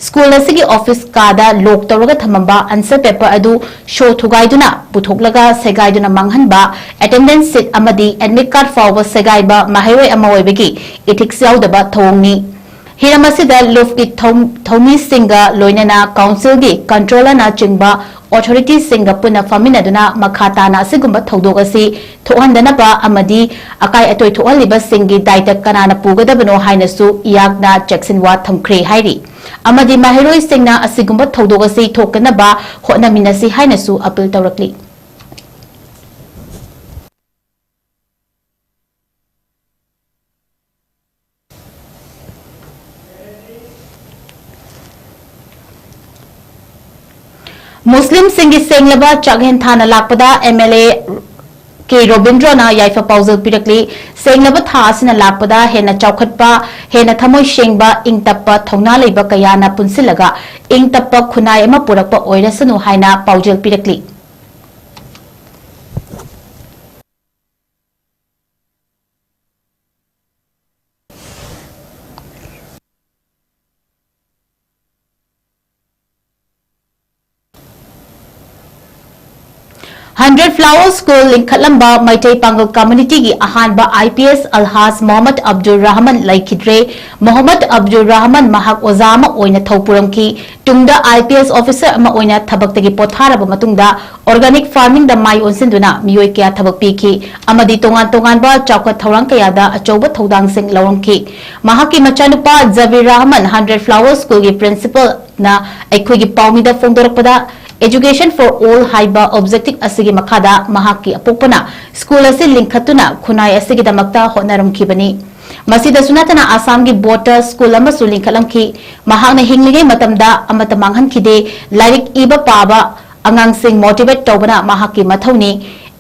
school ꯑꯁꯤꯒꯤ office ꯀꯥꯗ lock ꯇꯧꯔꯒ ꯊꯝꯃꯝꯕ answer paper ꯑꯗꯨ show ꯊꯨꯒꯥꯏꯗꯨꯅ ꯄꯨꯊꯣꯛꯂꯒ ꯁꯦꯒꯥꯏꯗꯨꯅ ꯃꯥꯡꯍꯟꯕ, attendance sheet ꯑꯃꯗꯤ admit card ꯐꯥꯎꯕ ꯁꯦꯒꯥꯏꯕ ꯃꯍꯩꯔꯣꯏ ꯑꯃ ꯑꯣꯏꯕꯒꯤ ethics ꯌꯥꯎꯗꯕ ꯊꯧꯑꯣꯡꯅꯤ꯫ ꯍꯤꯔꯝ ꯑꯁꯤꯗ ꯂꯨꯞꯀꯤ ꯊꯧ-, ꯊꯧꯃꯤꯁꯤꯡꯒ ꯂꯣꯏꯅꯅ councilꯒꯤ controllerꯅꯆꯤꯡꯕ authorityꯁꯤꯡꯒ ꯄꯨꯟꯅ ꯐꯝꯃꯤꯟꯅꯗꯨꯅ ꯃꯈꯥ ꯇꯥꯅ ꯑꯁꯤꯒꯨꯝꯕ ꯊꯧꯗꯣꯛ ꯑꯁꯤ ꯊꯣꯛꯍꯟꯗꯅꯕ ꯑꯃꯗꯤ ꯑꯀꯥꯏ ꯑꯇꯣꯏ ꯊꯣꯛꯍꯜꯂꯤꯕꯁꯤꯡꯒꯤ ꯗꯥꯏꯇ ꯀꯅꯥꯅ ꯄꯨꯒꯗꯕꯅꯣ ꯍꯥꯏꯅꯁꯨ ꯏꯌꯥꯛꯅ ꯆꯦꯛꯁꯤꯟꯋꯥ ꯊꯝꯈ꯭ꯔꯦ ꯍꯥꯏꯔꯤ꯫ ꯑꯃꯗꯤ ꯃꯍꯩꯔꯣꯏꯁꯤꯡꯅ ꯑꯁꯤꯒꯨꯝꯕ ꯊꯧꯗꯣꯛ ꯑꯁꯤ ꯊꯣꯛꯇꯅꯕ ꯍꯣꯠꯅꯃꯤꯟꯅꯁꯤ ꯍꯥꯏꯅꯁꯨ appeal ꯇꯧꯔꯛꯂꯤ꯫ ꯃꯨꯁꯂꯤꯝꯁꯤꯡꯒꯤ ꯁꯦꯡꯂꯕ ꯆꯥꯛꯍꯦꯟ ꯊꯥꯅ ꯂꯥꯛꯄꯗ ꯑꯦꯝ ꯑꯦꯜ ꯑꯦ ꯀꯦ ꯔꯣꯕꯤꯟꯗ꯭ꯔꯣꯅ ꯌꯥꯏꯐ ꯄꯥꯎꯖꯦꯜ ꯄꯤꯔꯛꯂꯤ꯫ ꯁꯦꯡꯂꯕ ꯊꯥ ꯑꯁꯤꯅ ꯂꯥꯛꯄꯗ ꯍꯦꯟꯅ ꯆꯥꯎꯈꯠꯄ, ꯍꯦꯟꯅ ꯊꯃꯣꯏ ꯁꯦꯡꯕ, ꯏꯪ ꯇꯞꯄ, ꯊꯧꯅꯥ ꯂꯩꯕ ꯀꯌꯥꯅ ꯄꯨꯟꯁꯤꯜꯂꯒ ꯏꯪ ꯇꯞꯄ ꯈꯨꯟꯅꯥꯏ ꯑꯃ ꯄꯨꯔꯛꯄ ꯑꯣꯏꯔꯁꯅꯨ ꯍꯥꯏꯅ ꯄꯥꯎꯖꯦꯜ ꯄꯤꯔꯛꯂꯤ꯫ ꯍꯟꯗ꯭ꯔꯦꯠ ꯐ꯭ꯂꯥꯋꯔ ꯁ꯭ꯀꯨꯜ ꯂꯤꯡꯈꯠꯂꯝꯕ ꯃꯩꯇꯩ ꯄꯥꯡꯒꯜ ꯀꯝꯃ꯭ꯌꯨꯅꯤꯇꯤꯒꯤ ꯑꯍꯥꯟꯕ I P S ꯑꯜꯍꯥꯖ Mohammad Abdul Rahman ꯂꯩꯈꯤꯗ꯭ꯔꯦ꯫ ꯃꯣꯍꯝꯃꯗ ꯑꯕꯗꯨꯜ ꯔꯍꯃꯟ ꯃꯍꯥꯛ ꯑꯣꯖꯥ ꯑꯃ ꯑꯣꯏꯅ ꯊꯧ ꯄꯨꯔꯝꯈꯤ꯫ ꯇꯨꯡꯗ ꯑꯥꯏ ꯄꯤ ꯑꯦꯁ ꯑꯣꯐꯤꯁꯔ ꯑꯃ ꯑꯣꯏꯅ ꯊꯕꯛꯇꯒꯤ ꯄꯣꯊꯥꯔꯕ ꯃꯇꯨꯡꯗ ꯑꯣꯔꯒꯥꯅꯤꯛ ꯐꯥꯔꯃꯤꯡꯗ ꯃꯥꯏ ꯑꯣꯟꯁꯤꯟꯗꯨꯅ ꯃꯤꯑꯣꯏ ꯀꯌꯥ ꯊꯕꯛ ꯄꯤꯈꯤ ꯑꯃꯗꯤ ꯇꯣꯉꯥꯟ ꯇꯣꯉꯥꯟꯕ ꯆꯥꯎꯈꯠ ꯊꯧꯔꯥꯡ ꯀꯌꯥꯗ ꯑꯆꯧꯕ ꯊꯧꯗꯥꯡꯁꯤꯡ ꯂꯧꯔꯝꯈꯤ꯫ ꯃꯍꯥꯛꯀꯤ ꯃꯆꯥꯅꯨꯄꯥ ꯖꯕꯤꯔ ꯔꯍꯃꯟ ꯍꯟꯗ꯭ꯔꯦꯠ ꯐ꯭ꯂꯥꯋꯔ ꯁ꯭ꯀꯨꯜꯒꯤ ꯄ꯭ꯔꯤꯟꯁꯤꯄꯜꯅ ꯑꯩꯈꯣꯏꯒꯤ ꯄꯥꯎꯃꯤꯗ ꯐꯣꯡꯗꯣꯔꯛꯄꯗ, Education for All ꯍꯥꯏꯕ ꯑꯣꯕꯖꯦꯛꯇꯤꯚ ꯑꯁꯤꯒꯤ ꯃꯈꯥꯗ ꯃꯍꯥꯛꯀꯤ ꯑꯄꯣꯛꯄꯅ ꯁ꯭ꯀꯨꯜ ꯑꯁꯤ ꯂꯤꯡꯈꯠꯇꯨꯅ ꯈꯨꯟꯅꯥꯏ ꯑꯁꯤꯒꯤꯗꯃꯛꯇ ꯍꯣꯠꯅꯔꯝꯈꯤꯕꯅꯤ꯫ ꯃꯁꯤꯗꯁꯨ ꯅꯠꯇꯅ ꯑꯁꯥꯝꯒꯤ ꯕꯣꯔꯗꯇ ꯁ꯭ꯀꯨꯜ ꯑꯃꯁꯨ ꯂꯤꯡꯈꯠꯂꯝꯈꯤ꯫ ꯃꯍꯥꯛꯅ ꯍꯤꯡꯂꯤꯉꯩ ꯃꯇꯝꯗ ꯑꯃꯠꯇ ꯃꯥꯡꯍꯟꯈꯤꯗꯦ꯫ ꯂꯥꯏꯔꯤꯛ ꯏꯕ ꯄꯥꯕ, ꯑꯉꯥꯡꯁꯤꯡ ꯃꯣꯇꯤꯚꯦꯠ ꯇꯧꯕꯅ ꯃꯍꯥꯛꯀꯤ ꯃꯊꯧꯅꯤ꯫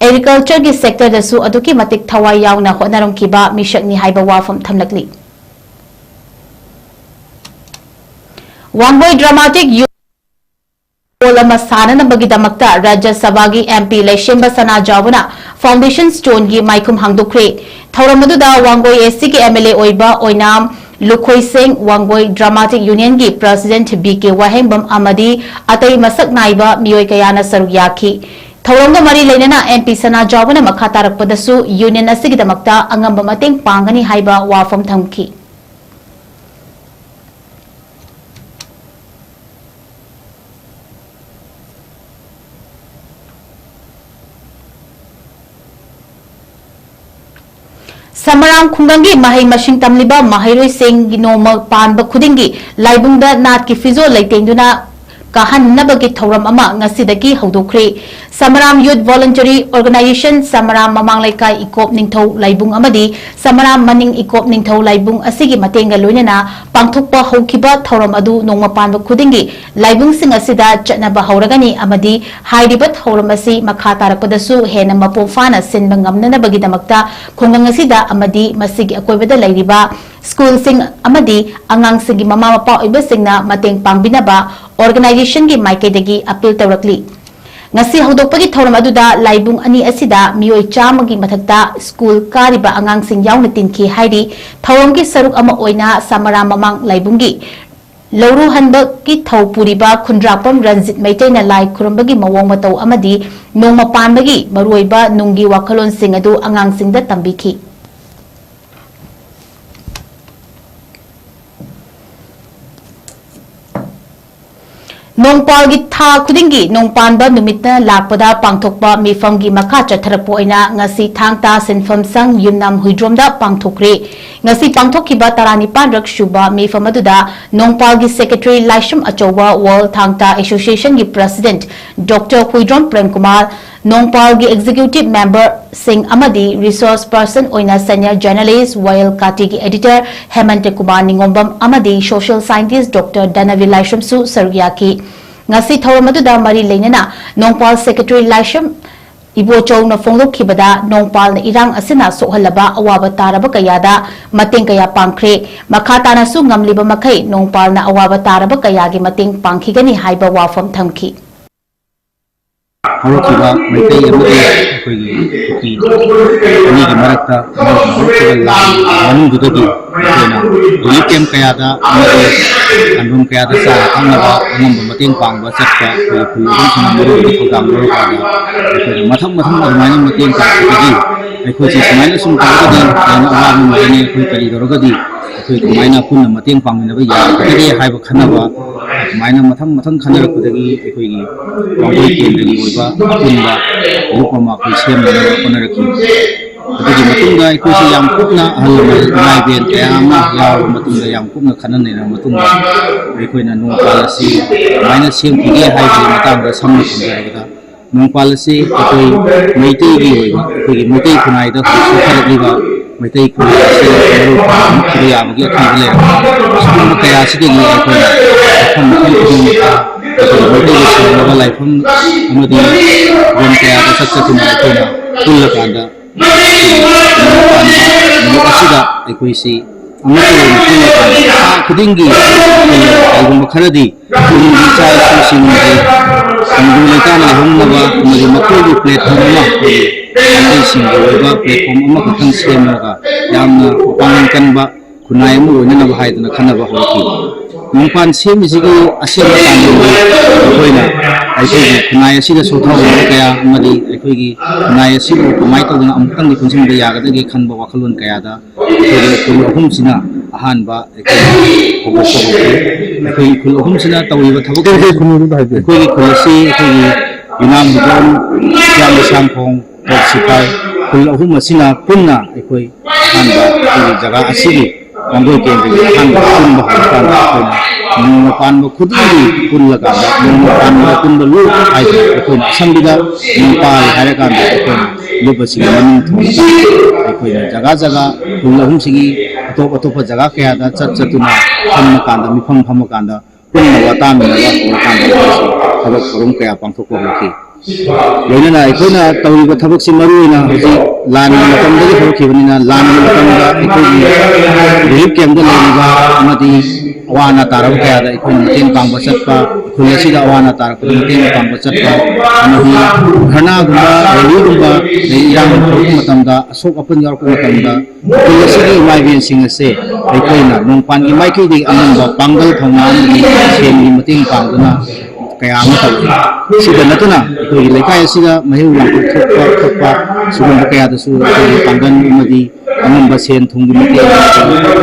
ꯑꯦꯒ꯭ꯔꯤꯀꯜꯆꯔꯒꯤ ꯁꯦꯛꯇꯔꯗꯁꯨ ꯑꯗꯨꯛꯀꯤ ꯃꯇꯤꯛ ꯊꯋꯥꯏ ꯌꯥꯎꯅ ꯍꯣꯠꯅꯔꯝꯈꯤꯕ ꯃꯤꯁꯛꯅꯤ ꯍꯥꯏꯕ ꯋꯥꯐꯝ ꯊꯝꯂꯛꯂꯤ꯫ ꯋꯥꯡꯒꯣꯏ ꯗ꯭ꯔꯃꯥꯇꯤꯛ ꯌꯨ- ꯍꯣꯜ ꯑꯃ ꯁꯥꯅꯅꯕꯒꯤꯗꯃꯛꯇ ꯔꯥꯖ꯭ꯌ ꯁꯚꯥꯒꯤ ꯑꯦꯝ ꯄꯤ ꯂꯩꯁꯦꯝꯕ ꯁꯅꯥꯖꯥꯎꯕꯅ ꯐꯥꯎꯟꯗꯦꯁꯟ ꯁ꯭ꯇꯣꯟꯒꯤ ꯃꯥꯏꯈꯨꯝ ꯍꯥꯡꯗꯣꯛꯈ꯭ꯔꯦ꯫ ꯊꯧꯔꯝ ꯑꯗꯨꯗ ꯋꯥꯡꯒꯣꯏ ꯑꯦꯁ ꯁꯤꯒꯤ ꯑꯦꯝ ꯑꯦꯜ ꯑꯦ ꯑꯣꯏꯕ ꯑꯣꯏꯅꯥꯝ ꯂꯨꯈꯣꯏꯁꯦꯡ, ꯋꯥꯡꯒꯣꯏ ꯗ꯭ꯔꯃꯥꯇꯤꯛ ꯌꯨꯅꯤꯌꯟꯒꯤ ꯄ꯭ꯔꯁꯤꯗꯦꯟꯠ ꯕꯤ ꯀꯦ ꯋꯥꯍꯦꯡꯕꯝ ꯑꯃꯗꯤ ꯑꯇꯩ ꯃꯁꯛ ꯅꯥꯏꯕ ꯃꯤꯑꯣꯏ ꯀꯌꯥꯅ ꯁꯔꯨꯛ ꯌꯥꯈꯤ꯫ ꯊꯧꯔꯝꯒ ꯃꯔꯤ ꯂꯩꯅꯅ ꯑꯦꯝ ꯄꯤ ꯁꯅꯥꯖꯥꯎꯕꯅ ꯃꯈꯥ ꯇꯥꯔꯛꯄꯗꯁꯨ ꯌꯨꯅꯤꯌꯟ ꯑꯁꯤꯒꯤꯗꯃꯛꯇ ꯑꯉꯝꯕ ꯃꯇꯦꯡ ꯄꯥꯡꯒꯅꯤ ꯍꯥꯏꯕ ꯋꯥꯐꯝ ꯊꯝꯈꯤ꯫ ꯁꯃꯔꯥꯝ ꯈꯨꯡꯒꯪꯒꯤ ꯃꯍꯩ ꯃꯁꯤꯡ ꯇꯝꯂꯤꯕ ꯃꯍꯩꯔꯣꯏꯁꯤꯡꯒꯤ ꯅꯣꯡꯃ ꯄꯥꯟꯕ ꯈꯨꯗꯤꯡꯒꯤ ꯂꯥꯏꯕꯨꯡꯗ ꯅꯥꯠꯀꯤ ꯐꯤꯖꯣꯜ ꯂꯩꯇꯦꯡꯗꯨꯅ ꯀꯥꯍꯟꯅꯕꯒꯤ ꯊꯧꯔꯝ ꯑꯃ ꯉꯁꯤꯗꯒꯤ ꯍꯧꯗꯣꯛꯈ꯭ꯔꯦ꯫ ꯁꯃꯔꯥꯝ Youth Voluntary Organization, ꯁꯃꯔꯥꯝ ꯃꯃꯥꯡ ꯂꯩꯀꯥꯏ ꯏꯀꯣꯞ ꯅꯤꯡꯊꯧ ꯂꯥꯏꯕꯨꯡ ꯑꯃꯗꯤ ꯁꯃꯔꯥꯝ ꯃꯅꯤꯡ ꯏꯀꯣꯞ ꯅꯤꯡꯊꯧ ꯂꯥꯏꯕꯨꯡ ꯑꯁꯤꯒꯤ ꯃꯇꯦꯡꯒ ꯂꯣꯏꯅꯅ ꯄꯥꯡꯊꯣꯛꯄ ꯍꯧꯈꯤꯕ ꯊꯧꯔꯝ ꯑꯗꯨ ꯅꯣꯡꯃ ꯄꯥꯟꯕ ꯈꯨꯗꯤꯡꯒꯤ ꯂꯥꯏꯕꯨꯡꯁꯤꯡ ꯑꯁꯤꯗ ꯆꯠꯅꯕ ꯍꯧꯔꯒꯅꯤ ꯑꯃꯗꯤ ꯍꯥꯏꯔꯤꯕ ꯊꯧꯔꯝ ꯑꯁꯤ ꯃꯈꯥ ꯇꯥꯔꯛꯄꯗꯁꯨ ꯍꯦꯟꯅ ꯃꯄꯨꯡ ꯐꯥꯅ ꯁꯤꯟꯕ ꯉꯝꯅꯅꯕꯒꯤꯗꯃꯛꯇ ꯈꯨꯡꯒꯪ ꯑꯁꯤꯗ ꯑꯃꯗꯤ ꯃꯁꯤꯒꯤ ꯑꯀꯣꯏꯕꯗ ꯂꯩꯔꯤꯕ ꯁ꯭ꯀꯨꯜꯁꯤꯡ ꯑꯃꯗꯤ ꯑꯉꯥꯡꯁꯤꯡꯒꯤ ꯃꯃꯥ ꯃꯄꯥ ꯑꯣꯏꯕꯁꯤꯡꯅ ꯃꯇꯦꯡ ꯄꯥꯡꯕꯤꯅꯕ organization ꯒꯤ ꯃꯥꯏꯀꯩꯗꯒꯤ appeal ꯇꯧꯔꯛꯂꯤ꯫ ꯉꯁꯤ ꯍꯧꯗꯣꯛꯄꯒꯤ ꯊꯧꯔꯝ ꯑꯗꯨꯗ ꯂꯥꯏꯕꯨꯡ ꯑꯅꯤ ꯑꯁꯤꯗ ꯃꯤꯑꯣꯏ ꯆꯥꯝꯃꯒꯤ ꯃꯊꯛꯇ ꯁ꯭ꯀꯨꯜ ꯀꯥꯔꯤꯕ ꯑꯉꯥꯡꯁꯤꯡ ꯌꯥꯎꯅ ꯇꯤꯟꯈꯤ ꯍꯥꯏꯔꯤ꯫ ꯊꯧꯔꯝꯒꯤ ꯁꯔꯨꯛ ꯑꯃ ꯑꯣꯏꯅ ꯁꯃꯔꯥꯝ ꯃꯃꯥꯡ ꯂꯥꯏꯕꯨꯡꯒꯤ ꯂꯧꯔꯨ ꯍꯟꯕꯒꯤ ꯊꯧ ꯄꯨꯔꯤꯕ ꯈꯨꯟꯗ꯭ꯔꯥꯛꯄꯝ ꯔꯟꯖꯤꯠ ꯃꯩꯇꯩꯅ ꯂꯥꯏ ꯈꯨꯔꯨꯝꯕꯒꯤ ꯃꯑꯣꯡ ꯃꯇꯧ ꯑꯃꯗꯤ ꯅꯣꯡꯃ ꯄꯥꯟꯕꯒꯤ ꯃꯔꯨꯑꯣꯏꯕ ꯅꯨꯡꯒꯤ ꯋꯥꯈꯜꯂꯣꯟꯁꯤꯡ ꯑꯗꯨ ꯑꯉꯥꯡꯁꯤꯡꯗ ꯇꯝꯕꯤꯈꯤ꯫ ꯅꯣꯡꯄꯥꯜꯒꯤ ꯊꯥ ꯈꯨꯗꯤꯡꯒꯤ ꯅꯣꯡꯄꯥꯟꯕ ꯅꯨꯃꯤꯠꯅ ꯂꯥꯛꯄꯗ ꯄꯥꯡꯊꯣꯛꯄ ꯃꯤꯐꯝꯒꯤ ꯃꯈꯥ ꯆꯠꯊꯔꯛꯄ ꯑꯣꯏꯅ ꯉꯁꯤ ꯊꯥꯡ ꯇꯥ ꯁꯤꯟꯐꯝ ꯁꯪ ꯌꯨꯝꯅꯥꯝ ꯍꯨꯏꯗ꯭ꯔꯣꯝꯗ ꯄꯥꯡꯊꯣꯛꯈ꯭ꯔꯦ꯫ ꯉꯁꯤ ꯄꯥꯡꯊꯣꯛꯈꯤꯕ ꯇꯔꯥꯅꯤꯄꯥꯟꯔꯛ ꯁꯨꯕ ꯃꯤꯐꯝ ꯑꯗꯨꯗ ꯅꯣꯡꯄꯥꯜꯒꯤ secretary ꯂꯥꯏꯁ꯭ꯔꯝ ꯑꯆꯧꯕ World ꯊꯥꯡ ꯇꯥ Association ꯒꯤ president Doctor Huidrom Premkumar, ꯅꯣꯡꯄꯥꯜꯒꯤ executive member ꯁꯤꯡ ꯑꯃꯗꯤ resource person ꯑꯣꯏꯅ senior journalist ꯋꯥꯌꯦꯜ ꯀꯥꯇꯤꯒꯤ editor ꯍꯦꯃꯟꯇ ꯀꯨꯃꯥꯔ ꯅꯤꯉꯣꯝꯕꯝ ꯑꯃꯗꯤ social scientist Doctor ꯙꯅꯕꯤꯔ ꯂꯥꯏꯁ꯭ꯔꯝꯁꯨ ꯁꯔꯨꯛ ꯌꯥꯈꯤ꯫ ꯉꯁꯤ ꯊꯧꯔꯝ ꯑꯗꯨꯗ ꯃꯔꯤ ꯂꯩꯅꯅ ꯅꯣꯡꯄꯥꯜ secretary ꯂꯥꯏꯁ꯭ꯔꯝ ꯏꯕꯣꯆꯧꯅ ꯐꯣꯡꯗꯣꯛꯈꯤꯕꯗ, ꯅꯣꯡꯄꯥꯜꯅ ꯏꯔꯥꯡ ꯑꯁꯤꯅ ꯁꯣꯛꯍꯜꯂꯕ ꯑꯋꯥꯕ ꯇꯥꯔꯕ ꯀꯌꯥꯗ ꯃꯇꯦꯡ ꯀꯌꯥ ꯄꯥꯡꯈ꯭ꯔꯦ꯫ ꯃꯈꯥ ꯇꯥꯅꯁꯨ ꯉꯝꯂꯤꯕ ꯃꯈꯩ ꯅꯣꯡꯄꯥꯜꯅ ꯑꯋꯥꯕ ꯇꯥꯔꯕ ꯀꯌꯥꯒꯤ ꯃꯇꯦꯡ ꯄꯥꯡꯈꯤꯒꯅꯤ ꯍꯥꯏꯕ ꯋꯥꯐꯝ ꯊꯝꯈꯤ꯫ ꯍꯧꯔꯛꯈꯤꯕ ꯃꯩꯇꯩ ꯑꯃꯗꯤ ꯑꯩꯈꯣꯏꯒꯤ ꯀꯨꯀꯤ ꯑꯅꯤꯒꯤ ꯃꯔꯛꯇ ꯍꯧꯔꯛꯈꯤꯕ ꯂꯥꯟ ꯃꯅꯨꯡꯗꯨꯗꯒꯤ ꯑꯩꯈꯣꯏꯅ relief camp ꯀꯌꯥꯗ ꯑꯃꯗꯤ ꯈꯨꯟꯗ꯭ꯔꯨꯝ ꯀꯌꯥꯗ ꯆꯥꯅ ꯊꯛꯅꯕ ꯑꯉꯝꯕ ꯃꯇꯦꯡ ꯄꯥꯡꯕ ꯆꯠꯄ ꯑꯩꯈꯣꯏꯒꯤ ꯈꯨꯜ ꯑꯍꯨꯝꯁꯤꯅ ꯃꯔꯨꯑꯣꯏꯕ ꯊꯧꯗꯥꯡ ꯂꯧꯔꯀꯥꯟꯗ ꯑꯩꯈꯣꯏꯅ ꯃꯊꯪ ꯃꯊꯪ ꯑꯗꯨꯃꯥꯏꯅ ꯃꯇꯦꯡ ꯄꯥꯡꯕꯗꯒꯤ ꯑꯩꯈꯣꯏꯁꯤ ꯁꯨꯃꯥꯏꯅ ꯁꯨꯝ ꯇꯧꯔꯒꯗꯤ ꯍꯦꯟꯅ ꯑꯋꯥꯕ ꯑꯃ ꯑꯣꯏꯔꯅꯤ꯫ ꯑꯩꯈꯣꯏ ꯀꯔꯤ ꯇꯧꯔꯒꯗꯤ ꯑꯩꯈꯣꯏ ꯀꯃꯥꯏꯅ ꯄꯨꯟꯅ ꯃꯇꯦꯡ ꯄꯥꯡꯃꯤꯟꯅꯕ ꯌꯥꯒꯗꯒꯦ ꯍꯥꯏꯕ ꯈꯟꯅꯕ ꯑꯗꯨꯃꯥꯏꯅ ꯃꯊꯪ ꯃꯊꯪ ꯈꯟꯅꯔꯛꯄꯗꯒꯤ ꯑꯩꯈꯣꯏꯒꯤ ꯋꯥꯡꯒꯣꯏ ꯀꯦꯟꯗ꯭ꯔꯒꯤ ꯑꯣꯏꯕ ꯑꯄꯨꯟꯕ group ꯑꯃ ꯑꯩꯈꯣꯏ ꯁꯦꯝꯅꯕ ꯍꯣꯠꯅꯔꯛꯈꯤ꯫ ꯑꯗꯨꯒꯤ ꯃꯇꯨꯡꯗ ꯑꯩꯈꯣꯏꯁꯤ ꯌꯥꯝ ꯀꯨꯞꯅ ꯑꯍꯜ ꯂꯃꯟ ꯏꯃꯥ ꯏꯕꯦꯟ ꯀꯌꯥ ꯑꯃ ꯌꯥꯎꯔꯕ ꯃꯇꯨꯡꯗ, ꯌꯥꯝ ꯀꯨꯞꯅ ꯈꯟꯅ ꯅꯩꯅꯔꯕ ꯃꯇꯨꯡꯗ, ꯑꯩꯈꯣꯏꯅ ꯅꯣꯡꯄꯥꯜ ꯑꯁꯤ ꯀꯃꯥꯏꯅ ꯁꯦꯝꯈꯤꯒꯦ ꯍꯥꯏꯕꯒꯤ ꯃꯇꯥꯡꯗ ꯁꯝꯅ ꯊꯝꯖꯔꯕꯗ, ꯅꯣꯡꯄꯥꯜ ꯑꯁꯤ ꯑꯩꯈꯣꯏ ꯃꯩꯇꯩꯒꯤ ꯑꯣꯏꯕ, ꯑꯩꯈꯣꯏꯒꯤ ꯃꯩꯇꯩ ꯈꯨꯟꯅꯥꯏꯗ ꯍꯧꯖꯤꯛ ꯆꯠꯊꯔꯛꯂꯤꯕ ꯃꯩꯇꯩ ꯈꯨꯟꯅꯥꯏ ꯑꯁꯤ ꯃꯔꯨ ꯐꯪꯍꯟꯈꯤꯕ ꯌꯥꯕꯒꯤ ꯑꯀꯤꯕ ꯂꯩꯔꯕ ꯁꯤꯒꯨꯝꯕ ꯀꯌꯥ ꯑꯁꯤꯗꯒꯤ ꯑꯩꯈꯣꯏꯅ ꯃꯐꯝ ꯃꯐꯝ ꯈꯨꯗꯤꯡꯃꯛꯇ ꯑꯩꯈꯣꯏꯒꯤ ꯃꯩꯇꯩꯒꯤ ꯁꯦꯡꯂꯕ ꯂꯥꯏꯐꯝ ꯑꯃꯗꯤ ꯂꯝ ꯀꯌꯥꯗ ꯆꯠ ꯆꯠꯇꯨꯅ ꯑꯩꯈꯣꯏꯅ ꯄꯨꯜꯂꯀꯥꯟꯗ ꯅꯨꯃꯤꯠ ꯑꯁꯤꯗ ꯑꯩꯈꯣꯏꯁꯤ ꯑꯃꯠꯇ ꯑꯣꯏꯅ ꯄꯨꯜꯂꯀꯥꯟꯗ ꯊꯥ ꯈꯨꯗꯤꯡꯒꯤ ꯀꯔꯤꯒꯨꯝꯕ ꯈꯔꯗꯤ ꯇꯨꯡꯒꯤ ꯏꯆꯥ ꯏꯁꯨꯁꯤꯡꯒꯤ ꯇꯪꯗꯨ ꯂꯩꯇꯥꯅ ꯂꯩꯍꯧꯅꯕ ꯑꯃꯗꯤ ꯃꯈꯣꯏꯒꯤ platform ꯑꯃ, ꯑꯩꯈꯣꯏ ꯃꯩꯇꯩꯁꯤꯡꯒꯤ ꯑꯣꯏꯕ platform ꯑꯃꯈꯛꯇꯪ ꯁꯦꯝꯂꯒ ꯌꯥꯝꯅ ꯃꯄꯥꯡꯒꯜ ꯀꯟꯕ ꯈꯨꯟꯅꯥꯏ ꯑꯃ ꯑꯣꯏꯅꯅꯕ ꯍꯥꯏꯗꯨꯅ ꯈꯟꯅꯕ ꯍꯧꯔꯛꯈꯤ꯫ ꯅꯣꯡꯄꯥꯟ ꯁꯦꯝꯃꯤꯁꯤꯒꯤ ꯑꯁꯦꯡꯕ ꯄꯥꯟꯗꯝꯗꯤ ꯑꯩꯈꯣꯏꯅ ꯑꯩꯈꯣꯏꯒꯤ ꯈꯨꯟꯅꯥꯏ ꯑꯁꯤꯗ ꯁꯣꯊꯍꯧꯔꯕ ꯀꯌꯥ ꯑꯃꯗꯤ ꯑꯩꯈꯣꯏꯒꯤ ꯈꯨꯟꯅꯥꯏ ꯑꯁꯤꯕꯨ ꯀꯃꯥꯏꯅ ꯇꯧꯗꯅ ꯑꯃꯨꯛꯇꯪꯗꯤ ꯄꯨꯟꯁꯤꯟꯕ ꯌꯥꯒꯗꯒꯦ ꯈꯟꯕ ꯋꯥꯈꯜꯂꯣꯟ ꯀꯌꯥꯗ ꯑꯩꯈꯣꯏꯒꯤ ꯈꯨꯜ ꯑꯍꯨꯝꯁꯤꯅ ꯑꯍꯥꯟꯕ ꯑꯩꯈꯣꯏ ꯍꯧꯗꯣꯛꯄ ꯍꯧꯈꯤ꯫ ꯑꯩꯈꯣꯏꯒꯤ ꯈꯨꯜ ꯑꯍꯨꯝꯁꯤꯅ ꯇꯧꯔꯤꯕ ꯊꯕꯛ ꯀꯩ ꯀꯩ ꯈꯨꯜꯅꯣ ꯑꯗꯨꯗ ꯍꯥꯏꯕꯤꯌꯨ꯫ ꯑꯩꯈꯣꯏꯒꯤ ꯈꯨꯜ ꯑꯁꯤ ꯑꯩꯈꯣꯏꯒꯤ ꯌꯨꯅꯥꯝ ꯍꯤꯗꯣꯟ, ꯍꯤꯌꯥꯡ ꯂꯩꯁꯥꯡꯈꯣꯡ, ꯇꯣꯞ ꯁꯤꯐꯥꯏ, ꯈꯨꯜ ꯑꯍꯨꯝ ꯑꯁꯤꯅ ꯄꯨꯟꯅ ꯑꯩꯈꯣꯏ ꯑꯍꯥꯟꯕ ꯑꯩꯈꯣꯏꯒꯤ ꯖꯒꯥ ꯑꯁꯤꯒꯤ ꯋꯥꯡꯒꯣꯏ ꯀꯦꯟꯗ꯭ꯔꯒꯤ ꯑꯍꯥꯟꯕ ꯄꯨꯟꯕ ꯍꯧꯔꯀꯥꯟꯗ ꯑꯩꯈꯣꯏꯅ ꯅꯣꯡꯃ ꯄꯥꯟꯕ ꯈꯨꯗꯤꯡꯒꯤ ꯄꯨꯜꯂꯀꯥꯟꯗ ꯅꯣꯡꯃ ꯄꯥꯟꯕꯗ ꯄꯨꯟꯕ ꯂꯨꯞ ꯍꯥꯏꯗꯅ ꯑꯩꯈꯣꯏꯅ ꯑꯁꯝꯕꯤꯗ ꯅꯣꯡꯄꯥꯜ ꯍꯥꯏꯔꯀꯥꯟꯗ ꯑꯩꯈꯣꯏꯅ ꯂꯨꯞ ꯑꯁꯤꯒꯤ ꯃꯃꯤꯡ ꯊꯣꯟꯕ ꯑꯩꯈꯣꯏꯅ ꯖꯒꯥ ꯖꯒꯥ ꯈꯨꯜ ꯑꯍꯨꯝꯁꯤꯒꯤ ꯑꯇꯣꯞ ꯑꯇꯣꯞꯄ ꯖꯒꯥ ꯀꯌꯥꯗ ꯆꯠ ꯆꯠꯇꯨꯅ ꯐꯝꯃꯀꯥꯟꯗ, ꯃꯤꯐꯝ ꯐꯝꯃꯀꯥꯟꯗ ꯄꯨꯟꯅ ꯋꯥ ꯇꯥꯃꯤꯟꯅꯕ ꯍꯧꯔꯀꯥꯟꯗ ꯑꯩꯈꯣꯏꯁꯨ ꯊꯕꯛ ꯊꯧꯔꯝ ꯀꯌꯥ ꯄꯥꯡꯊꯣꯛꯄ ꯍꯧꯔꯛꯈꯤ꯫ ꯂꯣꯏꯅꯅ ꯑꯩꯈꯣꯏꯅ ꯇꯧꯔꯤꯕ ꯊꯕꯛꯁꯤ ꯃꯔꯨꯑꯣꯏꯅ ꯍꯧꯖꯤꯛ ꯂꯥꯟꯒꯤ ꯃꯇꯝꯗꯒꯤ ꯍꯧꯔꯛꯈꯤꯕꯅꯤꯅ, ꯂꯥꯟꯒꯤ ꯃꯇꯝꯗ ꯑꯩꯈꯣꯏꯒꯤ relief camp ꯇ ꯂꯩꯔꯤꯕ ꯑꯃꯗꯤ ꯑꯋꯥ ꯑꯅꯥ ꯇꯥꯔꯕ ꯀꯌꯥꯗ ꯑꯩꯈꯣꯏꯅ ꯃꯇꯦꯡ ꯄꯥꯡꯕ ꯆꯠꯄ, ꯈꯨꯜ ꯑꯁꯤꯗ ꯑꯋꯥ ꯑꯅꯥ ꯇꯥꯔꯛꯄꯗ ꯃꯇꯦꯡ ꯄꯥꯡꯕ ꯆꯠꯄ, ꯑꯃꯗꯤ ꯙꯔꯅꯥꯒꯨꯝꯕ, rally ꯒꯨꯝꯕ, ꯑꯗꯩ ꯏꯔꯥꯡ ꯊꯣꯛꯂꯛꯄ ꯃꯇꯝꯗ, ꯑꯁꯣꯛ ꯑꯄꯟ ꯌꯥꯎꯔꯛꯄ ꯃꯇꯝꯗ, ꯈꯨꯜ ꯑꯁꯤꯒꯤ ꯏꯃꯥ ꯏꯕꯦꯟꯁꯤꯡ ꯑꯁꯦ ꯑꯩꯈꯣꯏꯅ ꯅꯣꯡꯄꯥꯟꯒꯤ ꯃꯥꯏꯀꯩꯗꯒꯤ ꯑꯉꯝꯕ ꯄꯥꯡꯒꯜ ꯊꯧꯅꯥ ꯑꯃꯗꯤ ꯁꯦꯟꯒꯤ ꯃꯇꯦꯡ ꯄꯥꯡꯗꯨꯅ ꯀꯌꯥ ꯑꯃ ꯇꯧꯈꯤ꯫ ꯁꯤꯗ ꯅꯠꯇꯅ ꯑꯩꯈꯣꯏꯒꯤ ꯂꯩꯀꯥꯏ ꯑꯁꯤꯗ ꯃꯩꯍꯧ ꯂꯥꯡꯄꯣꯛ ꯊꯣꯛꯄ ꯈꯣꯠꯄ ꯁꯤꯒꯨꯝꯕ ꯀꯌꯥꯗꯁꯨ ꯑꯩꯈꯣꯏꯒꯤ ꯄꯥꯡꯒꯜ ꯑꯃꯗꯤ ꯑꯉꯝꯕ ꯁꯦꯟ ꯊꯨꯝꯒꯤ ꯃꯇꯦꯡ,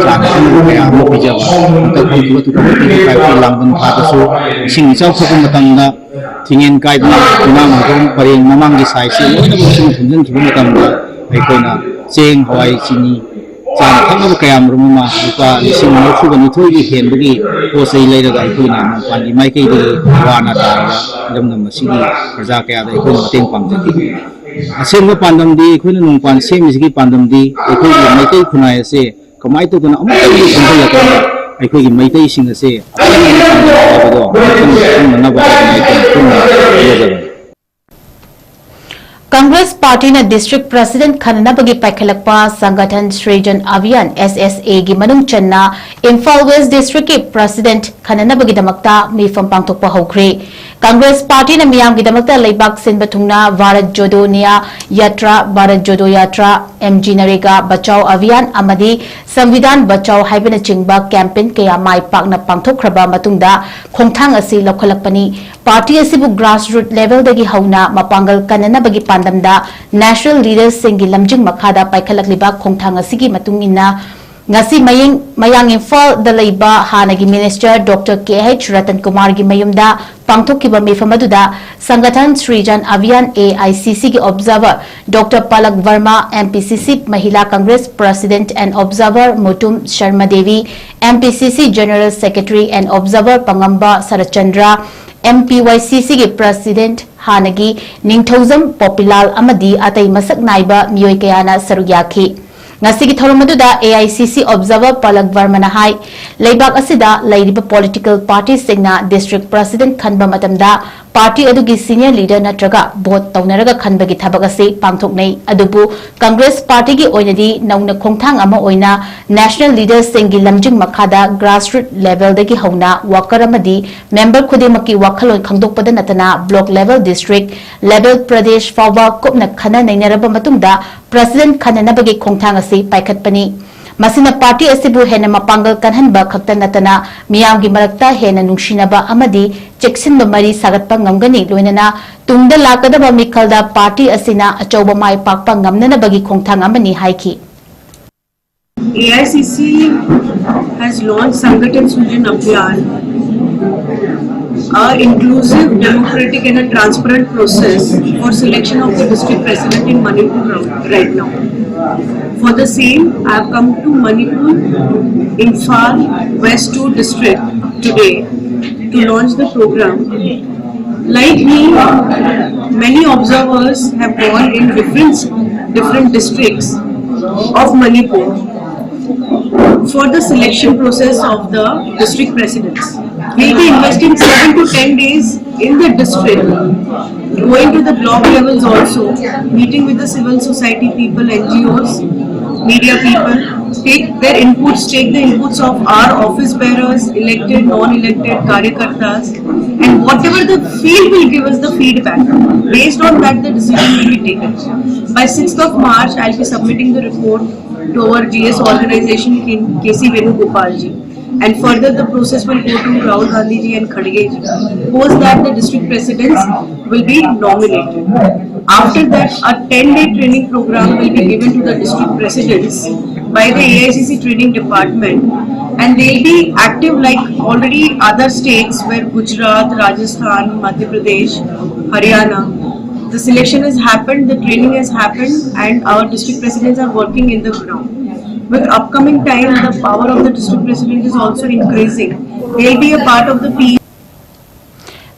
ꯆꯥꯅ ꯊꯛꯅꯕ ꯀꯌꯥ ꯑꯃ ꯄꯤꯖꯕ꯫ ꯍꯟꯗꯛ ꯍꯧꯈꯤꯕ two thousand twenty five ꯀꯤ ꯂꯥꯡꯕꯟ ꯊꯥꯗꯁꯨ ꯏꯁꯤꯡ ꯏꯆꯥꯎ ꯊꯣꯛꯄ ꯃꯇꯝꯗ ꯊꯤꯡꯉꯦꯟ ꯀꯥꯏꯗꯨꯅ ꯌꯨꯝꯅꯥꯝ ꯍꯤꯗꯣꯟ ꯄꯔꯦꯡ ꯃꯃꯥꯡꯒꯤ ꯁꯥꯏꯁꯤ ꯂꯣꯏꯅꯃꯛ ꯏꯁꯤꯡ ꯊꯨꯝꯖꯤꯟꯈꯤꯕ ꯃꯇꯝꯗ ꯑꯩꯈꯣꯏꯅ ꯆꯦꯡ, ꯍꯋꯥꯏ, ꯆꯤꯅꯤ, ꯆꯥꯅ ꯊꯛꯅꯕ ꯀꯌꯥ ꯃꯔꯨꯝ ꯑꯃ ꯂꯨꯄꯥ ꯂꯤꯁꯤꯡ ꯃꯔꯤꯐꯨꯒ ꯅꯤꯊꯣꯏꯒꯤ ꯍꯦꯟꯕꯒꯤ ꯄꯣꯠ ꯆꯩ ꯂꯩꯔꯒ ꯑꯩꯈꯣꯏꯅ ꯅꯣꯡꯄꯥꯟꯒꯤ ꯃꯥꯏꯀꯩꯗꯒꯤ ꯋꯥꯅ ꯇꯥꯔꯒ ꯏꯔꯝꯗꯝ ꯑꯁꯤꯒꯤ ꯄ꯭ꯔꯖꯥ ꯀꯌꯥꯗ ꯑꯩꯈꯣꯏꯅ ꯃꯇꯦꯡ ꯄꯥꯡꯖꯈꯤ꯫ ꯑꯁꯦꯡꯕ ꯄꯥꯟꯗꯝꯗꯤ, ꯑꯩꯈꯣꯏꯅ ꯅꯣꯡꯄꯥꯟ ꯁꯦꯝꯃꯤꯁꯤꯒꯤ ꯄꯥꯟꯗꯝꯗꯤ ꯑꯩꯈꯣꯏꯒꯤ ꯃꯩꯇꯩ ꯈꯨꯟꯅꯥꯏ ꯑꯁꯦ ꯀꯃꯥꯏꯅ ꯇꯧꯗꯅ ꯑꯃꯨꯛꯇꯪꯗꯤ ꯄꯨꯟꯁꯤꯜꯂꯀꯥꯟꯗ ꯑꯩꯈꯣꯏꯒꯤ ꯃꯩꯇꯩꯁꯤꯡ ꯑꯁꯦ ꯑꯄꯨꯟꯕ ꯄꯥꯟꯗꯝ ꯍꯥꯏꯕꯗꯣ ꯑꯃꯨꯛꯇꯪ ꯈꯪꯅꯅꯕ ꯍꯥꯏꯗꯅ ꯑꯩꯈꯣꯏꯅ ꯄꯨꯟꯅ ꯍꯣꯠꯅꯖꯕꯅꯤ꯫ ꯀꯪꯒ꯭ꯔꯦꯁ ꯄꯥꯔꯇꯤꯅ ꯗꯤꯁꯇ꯭ꯔꯤꯛ ꯄ꯭ꯔꯁꯤꯗꯦꯟꯠ ꯈꯟꯅꯅꯕꯒꯤ ꯄꯥꯏꯈꯠꯂꯛꯄ ꯁꯪꯒꯊꯟ ꯁ꯭ꯔꯤꯖꯟ ꯑꯚꯤꯌꯥꯟ, ꯑꯦꯁ ꯑꯦꯁ ꯑꯦꯒꯤ ꯃꯅꯨꯡ ꯆꯟꯅ ꯏꯝꯐꯥꯜ ꯋꯦꯁ ꯗꯤꯁꯇ꯭ꯔꯤꯛꯀꯤ ꯄ꯭ꯔꯁꯤꯗꯦꯟꯠ ꯈꯟꯅꯅꯕꯒꯤꯗꯃꯛꯇ ꯃꯤꯐꯝ ꯄꯥꯡꯊꯣꯛꯄ ꯍꯧꯈ꯭ꯔꯦ꯫ ꯀꯪꯒ꯭ꯔꯦꯁ ꯄꯥꯔꯇꯤꯅ ꯃꯤꯌꯥꯝꯒꯤꯗꯃꯛꯇ ꯂꯩꯕꯥꯛ ꯁꯤꯟꯕ ꯊꯨꯡꯅ ꯚꯥꯔꯠ ꯖꯣꯗꯣ ꯅ꯭ꯌꯥ ꯌꯥꯇ꯭ꯔꯥ, ꯚꯥꯔꯠ ꯖꯣꯗꯣ ꯌꯥꯇ꯭ꯔꯥ, ꯑꯦꯝ ꯖꯤ ꯅꯔꯦꯒꯥ ꯕꯆꯥꯎ ꯑꯚꯤꯌꯥꯟ ꯑꯃꯗꯤ ꯁꯪꯕꯤꯙꯥꯟ ꯕꯆꯥꯎ ꯍꯥꯏꯕꯅꯆꯤꯡꯕ ꯀꯦꯝꯄꯦꯟ ꯀꯌꯥ ꯃꯥꯏ ꯄꯥꯛꯅ ꯄꯥꯡꯊꯣꯛꯈ꯭ꯔꯕ ꯃꯇꯨꯡꯗ ꯈꯣꯡꯊꯥꯡ ꯑꯁꯤ ꯂꯧꯈꯠꯂꯛꯄꯅꯤ꯫ ꯄꯥꯔꯇꯤ ꯑꯁꯤꯕꯨ ꯒ꯭ꯔꯥꯁꯔꯨꯠ ꯂꯦꯚꯦꯜꯗꯒꯤ ꯍꯧꯅ ꯃꯄꯥꯡꯒꯜ ꯀꯟꯅꯅꯕꯒꯤ ꯄꯥꯟꯗꯝꯗ ꯅꯦꯁꯅꯦꯜ ꯂꯤꯗꯔꯁꯁꯤꯡꯒꯤ ꯂꯝꯖꯤꯡ ꯃꯈꯥꯗ ꯄꯥꯏꯈꯠꯂꯛꯂꯤꯕ ꯈꯣꯡꯊꯥꯡ ꯑꯁꯤꯒꯤ ꯃꯇꯨꯡ ꯏꯟꯅ ꯉꯁꯤ ꯃꯌꯦꯡ-, ꯃꯌꯥꯡ ꯏꯝꯐꯥꯜꯗ ꯂꯩꯕ ꯍꯥꯟꯅꯒꯤ ꯃꯤꯅꯤꯁꯇꯔ ꯗꯣꯛꯇꯔ ꯀꯦ ꯑꯩꯆ ꯔꯇꯟ ꯀꯨꯃꯥꯔꯒꯤ ꯃꯌꯨꯝꯗ ꯄꯥꯡꯊꯣꯛꯈꯤꯕ ꯃꯤꯐꯝ ꯑꯗꯨꯗ ꯁꯪꯒꯊꯟ ꯁ꯭ꯔꯤꯖꯟ ꯑꯚꯤꯌꯥꯟ, ꯑꯦ ꯑꯥꯏ ꯁꯤ ꯁꯤꯒꯤ observer doctor Palak Varma, M P C C Mahila Congress president and observer Mutum Sarma Devi, M P C C general secretary and observer Pangamba Saratchandra, M P Y C ꯁꯤꯒꯤ ꯄ꯭ꯔꯁꯤꯗꯦꯟꯠ ꯍꯥꯟꯅꯒꯤ ꯅꯤꯡꯊꯧꯖꯝ ꯄꯣꯄꯤꯂꯥꯜ ꯑꯃꯗꯤ ꯑꯇꯩ ꯃꯁꯛ ꯅꯥꯏꯕ ꯃꯤꯑꯣꯏ ꯀꯌꯥꯅ ꯁꯔꯨꯛ ꯌꯥꯈꯤ꯫ ꯉꯁꯤꯒꯤ ꯊꯧꯔꯝ ꯑꯗꯨꯗ ꯑꯦ ꯑꯥꯏ ꯁꯤ ꯁꯤ ꯑꯣꯕꯖꯥꯔꯚꯔ ꯄꯂꯛ ꯚꯔꯃꯅ ꯍꯥꯏ, ꯂꯩꯕꯥꯛ ꯑꯁꯤꯗ ꯂꯩꯔꯤꯕ ꯄꯣꯂꯤꯇꯤꯀꯦꯜ ꯄꯥꯔꯇꯤꯁꯤꯡꯅ ꯗꯤꯁꯇ꯭ꯔꯤꯛ ꯄ꯭ꯔꯁꯤꯗꯦꯟꯠ ꯈꯟꯕ ꯃꯇꯝꯗ ꯄꯥꯔꯇꯤ ꯑꯗꯨꯒꯤ ꯁꯤꯅꯤꯌꯔ ꯂꯤꯗꯔ ꯅꯠꯇ꯭ꯔꯒ ꯚꯣꯠ ꯇꯧꯅꯔꯒ ꯈꯟꯕꯒꯤ ꯊꯕꯛ ꯑꯁꯤ ꯄꯥꯡꯊꯣꯛꯅꯩ꯫ ꯑꯗꯨꯕꯨ ꯀꯪꯒ꯭ꯔꯦꯁ ꯄꯥꯔꯇꯤꯒꯤ ꯑꯣꯏꯅꯗꯤ ꯅꯧꯅ ꯈꯣꯡꯊꯥꯡ ꯑꯃ ꯑꯣꯏꯅ ꯅꯦꯁꯅꯦꯜ ꯂꯤꯗꯔꯁꯤꯡꯒꯤ ꯂꯝꯖꯤꯡ ꯃꯈꯥꯗ ꯒ꯭ꯔꯥꯁꯔꯨꯠ ꯂꯦꯚꯦꯜꯗꯒꯤ ꯍꯧꯅ ꯋꯥꯀꯔ ꯑꯃꯗꯤ ꯃꯦꯝꯕꯔ ꯈꯨꯗꯤꯡꯃꯛꯀꯤ ꯋꯥꯈꯜꯂꯣꯟ ꯈꯪꯗꯣꯛꯄꯗ ꯅꯠꯇꯅ block level, district level, Pradesh ꯐꯥꯎꯕ ꯀꯨꯞꯅ ꯈꯟꯅ ꯅꯩꯅꯔꯕ ꯃꯇꯨꯡꯗ ꯄ꯭ꯔꯁꯤꯗꯦꯟꯠ ꯈꯟꯅꯅꯕꯒꯤ ꯈꯣꯡꯊꯥꯡ ꯑꯁꯤ ꯄꯥꯏꯈꯠꯄꯅꯤ꯫ ꯃꯁꯤꯅ ꯄꯥꯔꯇꯤ ꯑꯁꯤꯕꯨ ꯍꯦꯟꯅ ꯃꯄꯥꯡꯒꯜ ꯀꯟꯍꯟꯕ ꯈꯛꯇ ꯅꯠꯇꯅ ꯃꯤꯌꯥꯝꯒꯤ ꯃꯔꯛꯇ ꯍꯦꯟꯅ ꯅꯨꯡꯁꯤꯅꯕ ꯑꯃꯗꯤ ꯆꯦꯛꯁꯤꯟꯕ ꯃꯔꯤ ꯁꯥꯒꯠꯄ ꯉꯝꯒꯅꯤ, ꯂꯣꯏꯅꯅ ꯇꯨꯡꯗ ꯂꯥꯛꯀꯗꯕ ꯃꯤꯈꯜꯗ ꯄꯥꯔꯇꯤ ꯑꯁꯤꯅ ꯑꯆꯧꯕ ꯃꯥꯏ ꯄꯥꯛꯄ ꯉꯝꯅꯅꯕꯒꯤ ꯈꯣꯡꯊꯥꯡ ꯑꯃꯅꯤ ꯍꯥꯏꯈꯤ꯫ A I C C has launched Sangathana Srijan Abhiyan, A inclusive, democratic and a transparent process for selection of the district president in Manipur right now. For the same, I have come to Manipur, Imphal West two district today to launch the program. Like me, many observers have gone in different, different districts of Manipur for the selection process of the district presidents. We'll be investing seven to ten days in the district, going to the block levels also, meeting with the civil society people, N G Os, media people, take their inputs, take the inputs of our office bearers, elected, non-elected, karyakartas, and whatever the field will give us the feedback. Based on that, the decision will be taken. By sixth of March, I'll be submitting the report to our G S organization in K C Venugopal ji. And further, the process will go to Rahul Gandhi ji and Kharge ji. Post that, the district presidents will be nominated. After that, a ten-day training program will be given to the district presidents by the A I C C training department, and they'll be active like already other states where Gujarat, Rajasthan, Madhya Pradesh, Haryana. The selection has happened, the training has happened, and our district presidents are working in the ground. With upcoming time, the power of the district president is also increasing. They'll be a part of the P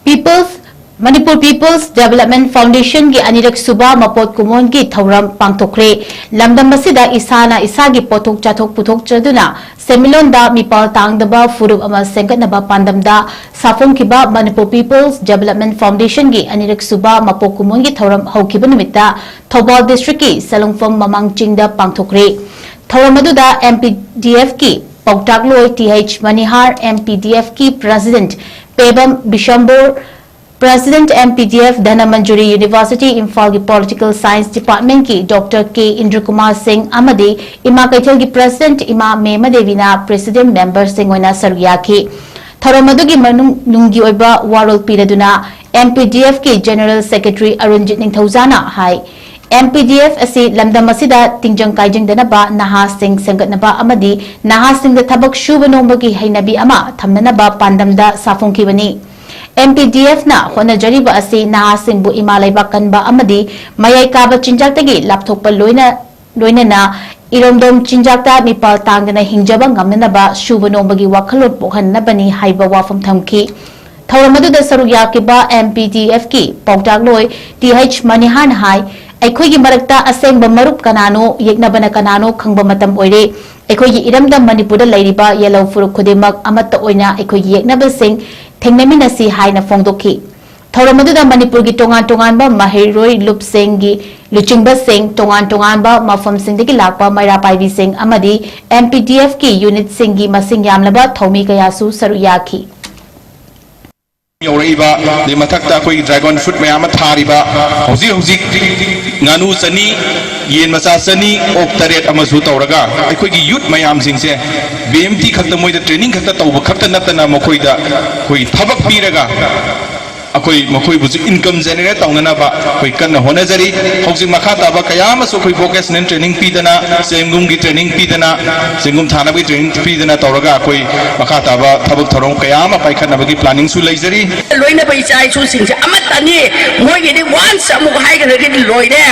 People's Manipur People's Development Foundation ꯒꯤ ꯑꯅꯤꯔꯛ ꯁꯨꯕ ꯃꯄꯣꯠ ꯀꯨꯝꯑꯣꯟꯒꯤ ꯊꯧꯔꯝ ꯄꯥꯡꯊꯣꯛꯈ꯭ꯔꯦ꯫ ꯂꯝꯗꯝ ꯑꯁꯤꯗ ꯏꯁꯥꯅ ꯏꯁꯥꯒꯤ ꯄꯣꯠꯊꯣꯛ ꯆꯥꯊꯣꯛ ꯄꯨꯊꯣꯛꯆꯗꯨꯅ ꯁꯦꯟꯃꯤꯠꯂꯣꯟꯗ ꯃꯤꯄꯥꯜ ꯇꯥꯡꯗꯕ ꯐꯨꯔꯨꯞ ꯑꯃ ꯁꯦꯝꯒꯠꯅꯕ ꯄꯥꯟꯗꯝꯗ ꯁꯥꯐꯣꯡꯈꯤꯕ Manipur People's Development Foundation ꯒꯤ ꯑꯅꯤꯔꯛ ꯁꯨꯕ ꯃꯄꯣꯛ ꯀꯨꯝꯑꯣꯟꯒꯤ ꯊꯧꯔꯝ ꯍꯧꯈꯤꯕ ꯅꯨꯃꯤꯠꯇ ꯊꯧꯕꯥꯜ district ꯀꯤ ꯁꯂꯨꯡꯐꯝ ꯃꯃꯥꯡ ꯆꯤꯡꯗ ꯄꯥꯡꯊꯣꯛꯈ꯭ꯔꯦ꯫ ꯊꯧꯔꯝ ꯑꯗꯨꯗ M P D F ꯀꯤ ꯄꯥꯎꯇꯥꯛꯂꯣꯏ T H ꯃꯅꯤꯍꯥꯔ, M P D F ꯀꯤ president Pebam ꯕꯤꯁꯝꯕꯣꯔ, president M P D F Dhanamanjuri University ꯏꯝꯐꯥꯜꯒꯤ Political Science Department ꯀꯤ Doctor K ꯏꯟꯗ꯭ꯔꯀꯨꯃꯥꯔ ꯁꯤꯡ ꯑꯃꯗꯤ ꯏꯃꯥ ꯀꯩꯊꯦꯜꯒꯤ president ꯏꯃꯥ ꯃꯦꯃ ꯗꯦꯕꯤꯅ president member ꯁꯤꯡ ꯑꯣꯏꯅ ꯁꯔꯨꯛ ꯌꯥꯈꯤ꯫ ꯊꯧꯔꯝ ꯑꯗꯨꯒꯤ ꯃꯅꯨꯡ ꯅꯨꯡꯒꯤ ꯑꯣꯏꯕ ꯋꯥꯔꯣꯜ ꯄꯤꯔꯗꯨꯅ M P D F ꯀꯤ General Secretary ꯑꯔꯨꯟꯖꯤꯠ ꯅꯤꯡꯊꯧꯖꯥꯅ ꯍꯥꯏ, M P D F ꯑꯁꯤ ꯂꯝꯗꯝ ꯑꯁꯤꯗ ꯇꯤꯡꯖꯪ ꯀꯥꯏꯖꯪꯗꯅꯕ ꯅꯍꯥꯁꯤꯡ ꯁꯦꯝꯒꯠꯅꯕ ꯑꯃꯗꯤ ꯅꯍꯥꯁꯤꯡꯗ ꯊꯕꯛ ꯁꯨꯕ ꯅꯣꯝꯕꯒꯤ ꯍꯩꯅꯕꯤ ꯑꯃ ꯊꯝꯅꯅꯕ ꯄꯥꯟꯗꯝꯗ ꯁꯥꯐꯣꯡꯈꯤꯕꯅꯤ꯫ ꯑꯦꯝ ꯄꯤ ꯗꯤ ꯑꯦꯐꯅ ꯍꯣꯠꯅꯖꯔꯤꯕ ꯑꯁꯤ ꯅꯍꯥꯁꯤꯡꯕꯨ ꯏꯃꯥ ꯂꯩꯕꯥꯛ ꯀꯟꯕ ꯑꯃꯗꯤ ꯃꯌꯥꯏ ꯀꯥꯕ ꯆꯤꯟꯖꯥꯛꯇꯒꯤ ꯂꯥꯞꯊꯣꯛꯄ ꯂꯣꯏꯅ, ꯂꯣꯏꯅꯅ ꯏꯔꯣꯝꯗꯣꯝ ꯆꯤꯟꯖꯥꯛꯇ ꯃꯤꯄꯥꯜ ꯇꯥꯡꯗꯅ ꯍꯤꯡꯖꯕ ꯉꯝꯅꯅꯕ ꯁꯨꯕ ꯅꯣꯝꯕꯒꯤ ꯋꯥꯈꯜꯂꯣꯟ ꯄꯣꯛꯍꯟꯅꯕꯅꯤ ꯍꯥꯏꯕ ꯋꯥꯐꯝ ꯊꯝꯈꯤ꯫ ꯊꯧꯔꯝ ꯑꯗꯨꯗ ꯁꯔꯨꯛ ꯌꯥꯈꯤꯕ ꯑꯦꯝ ꯄꯤ ꯗꯤ ꯑꯦꯐꯀꯤ ꯄꯥꯎꯇꯥꯛꯂꯣꯏ ꯇꯤ ꯑꯩꯆ ꯃꯅꯤꯍꯥꯔꯅ ꯍꯥꯏ, ꯑꯩꯈꯣꯏꯒꯤ ꯃꯔꯛꯇ ꯑꯁꯦꯡꯕ ꯃꯔꯨꯞ ꯀꯅꯥꯅꯣ, ꯌꯦꯛꯅꯕꯅ ꯀꯅꯥꯅꯣ ꯈꯪꯕ ꯃꯇꯝ ꯑꯣꯏꯔꯦ꯫ ꯑꯩꯈꯣꯏꯒꯤ ꯏꯔꯝꯗꯝ ꯃꯅꯤꯄꯨꯔꯗ ꯂꯩꯔꯤꯕ ꯌꯦꯜꯍꯧ ꯐꯨꯔꯨꯞ ꯈꯨꯗꯤꯡꯃꯛ ꯑꯃꯠꯇ ꯑꯣꯏꯅ ꯑꯩꯈꯣꯏꯒꯤ ꯌꯦꯛꯅꯕꯁꯤꯡ ꯊꯦꯡꯅꯃꯤꯟꯅꯁꯤ ꯍꯥꯏꯅ ꯐꯣꯡꯗꯣꯛꯈꯤ꯫ ꯊꯧꯔꯝ ꯑꯗꯨꯗ ꯃꯅꯤꯄꯨꯔꯒꯤ ꯇꯣꯉꯥꯟ ꯇꯣꯉꯥꯟꯕ ꯃꯍꯩꯔꯣꯏ ꯂꯨꯞꯁꯤꯡꯒꯤ ꯂꯨꯆꯤꯡꯕꯁꯤꯡ, ꯇꯣꯉꯥꯟ ꯇꯣꯉꯥꯟꯕ ꯃꯐꯝꯁꯤꯡꯗꯒꯤ ꯂꯥꯛꯄ ꯃꯩꯔꯥ ꯄꯥꯏꯕꯤꯁꯤꯡ ꯑꯃꯗꯤ ꯑꯦꯝ ꯄꯤ ꯗꯤ ꯑꯦꯐꯀꯤ ꯌꯨꯅꯤꯠꯁꯤꯡꯒꯤ ꯃꯁꯤꯡ ꯌꯥꯝꯂꯕ ꯊꯧꯃꯤ ꯀꯌꯥꯁꯨ ꯁꯔꯨꯛ ꯌꯥꯈꯤ꯫ ꯌꯧꯔꯛꯏꯕ, ꯑꯗꯩ ꯃꯊꯛꯇ ꯑꯩꯈꯣꯏꯒꯤ dragon fruit ꯃꯌꯥꯝ ꯑꯃ ꯊꯥꯔꯤꯕ, ꯍꯧꯖꯤꯛ ꯍꯧꯖꯤꯛ ꯉꯥꯅꯨ ꯆꯅꯤ, ꯌꯦꯟ ꯃꯆꯥ ꯆꯅꯤ, ꯑꯣꯛ ꯇꯔꯦꯠ ꯑꯃꯁꯨ ꯇꯧꯔꯒ ꯑꯩꯈꯣꯏꯒꯤ youth ꯃꯌꯥꯝꯁꯤꯡꯁꯦ ꯕꯤ ꯑꯦꯝ ꯇꯤ ꯈꯛꯇ, ꯃꯣꯏꯗ training ꯈꯛꯇ ꯇꯧꯕ ꯈꯛꯇ ꯅꯠꯇꯅ ꯃꯈꯣꯏꯗ ꯑꯩꯈꯣꯏ ꯊꯕꯛ ꯄꯤꯔꯒ ꯑꯩꯈꯣꯏ ꯃꯈꯣꯏꯕꯨꯁꯨ income generate ꯇꯧꯅꯅꯕ ꯑꯩꯈꯣꯏ ꯀꯟꯅ ꯍꯣꯠꯅꯖꯔꯤ꯫ ꯍꯧꯖꯤꯛ ꯃꯈꯥ ꯇꯥꯕ ꯀꯌꯥ ꯑꯃꯁꯨ ꯑꯩꯈꯣꯏ vocational training ꯄꯤꯗꯅ, ꯆꯦꯡꯒꯨꯝꯒꯤ training ꯄꯤꯗꯅ, ꯆꯦꯡꯒꯨꯝ ꯊꯥꯅꯕꯒꯤ training ꯄꯤꯗꯅ ꯇꯧꯔꯒ ꯑꯩꯈꯣꯏ ꯃꯈꯥ ꯇꯥꯕ ꯊꯕꯛ ꯊꯧꯔꯝ ꯀꯌꯥ ꯑꯃ ꯄꯥꯏꯈꯠꯅꯕꯒꯤ planningꯁꯨ ꯂꯩꯖꯔꯤ꯫ ꯂꯣꯏꯅꯕ ꯏꯆꯥ ꯏꯁꯨꯁꯤꯡꯁꯦ ꯑꯃꯠꯇꯅꯤ꯫ ꯃꯣꯏꯒꯤꯗꯤ once ꯑꯃꯨꯛ ꯍꯥꯏꯈ꯭ꯔꯒꯗꯤ ꯂꯣꯏꯔꯦ꯫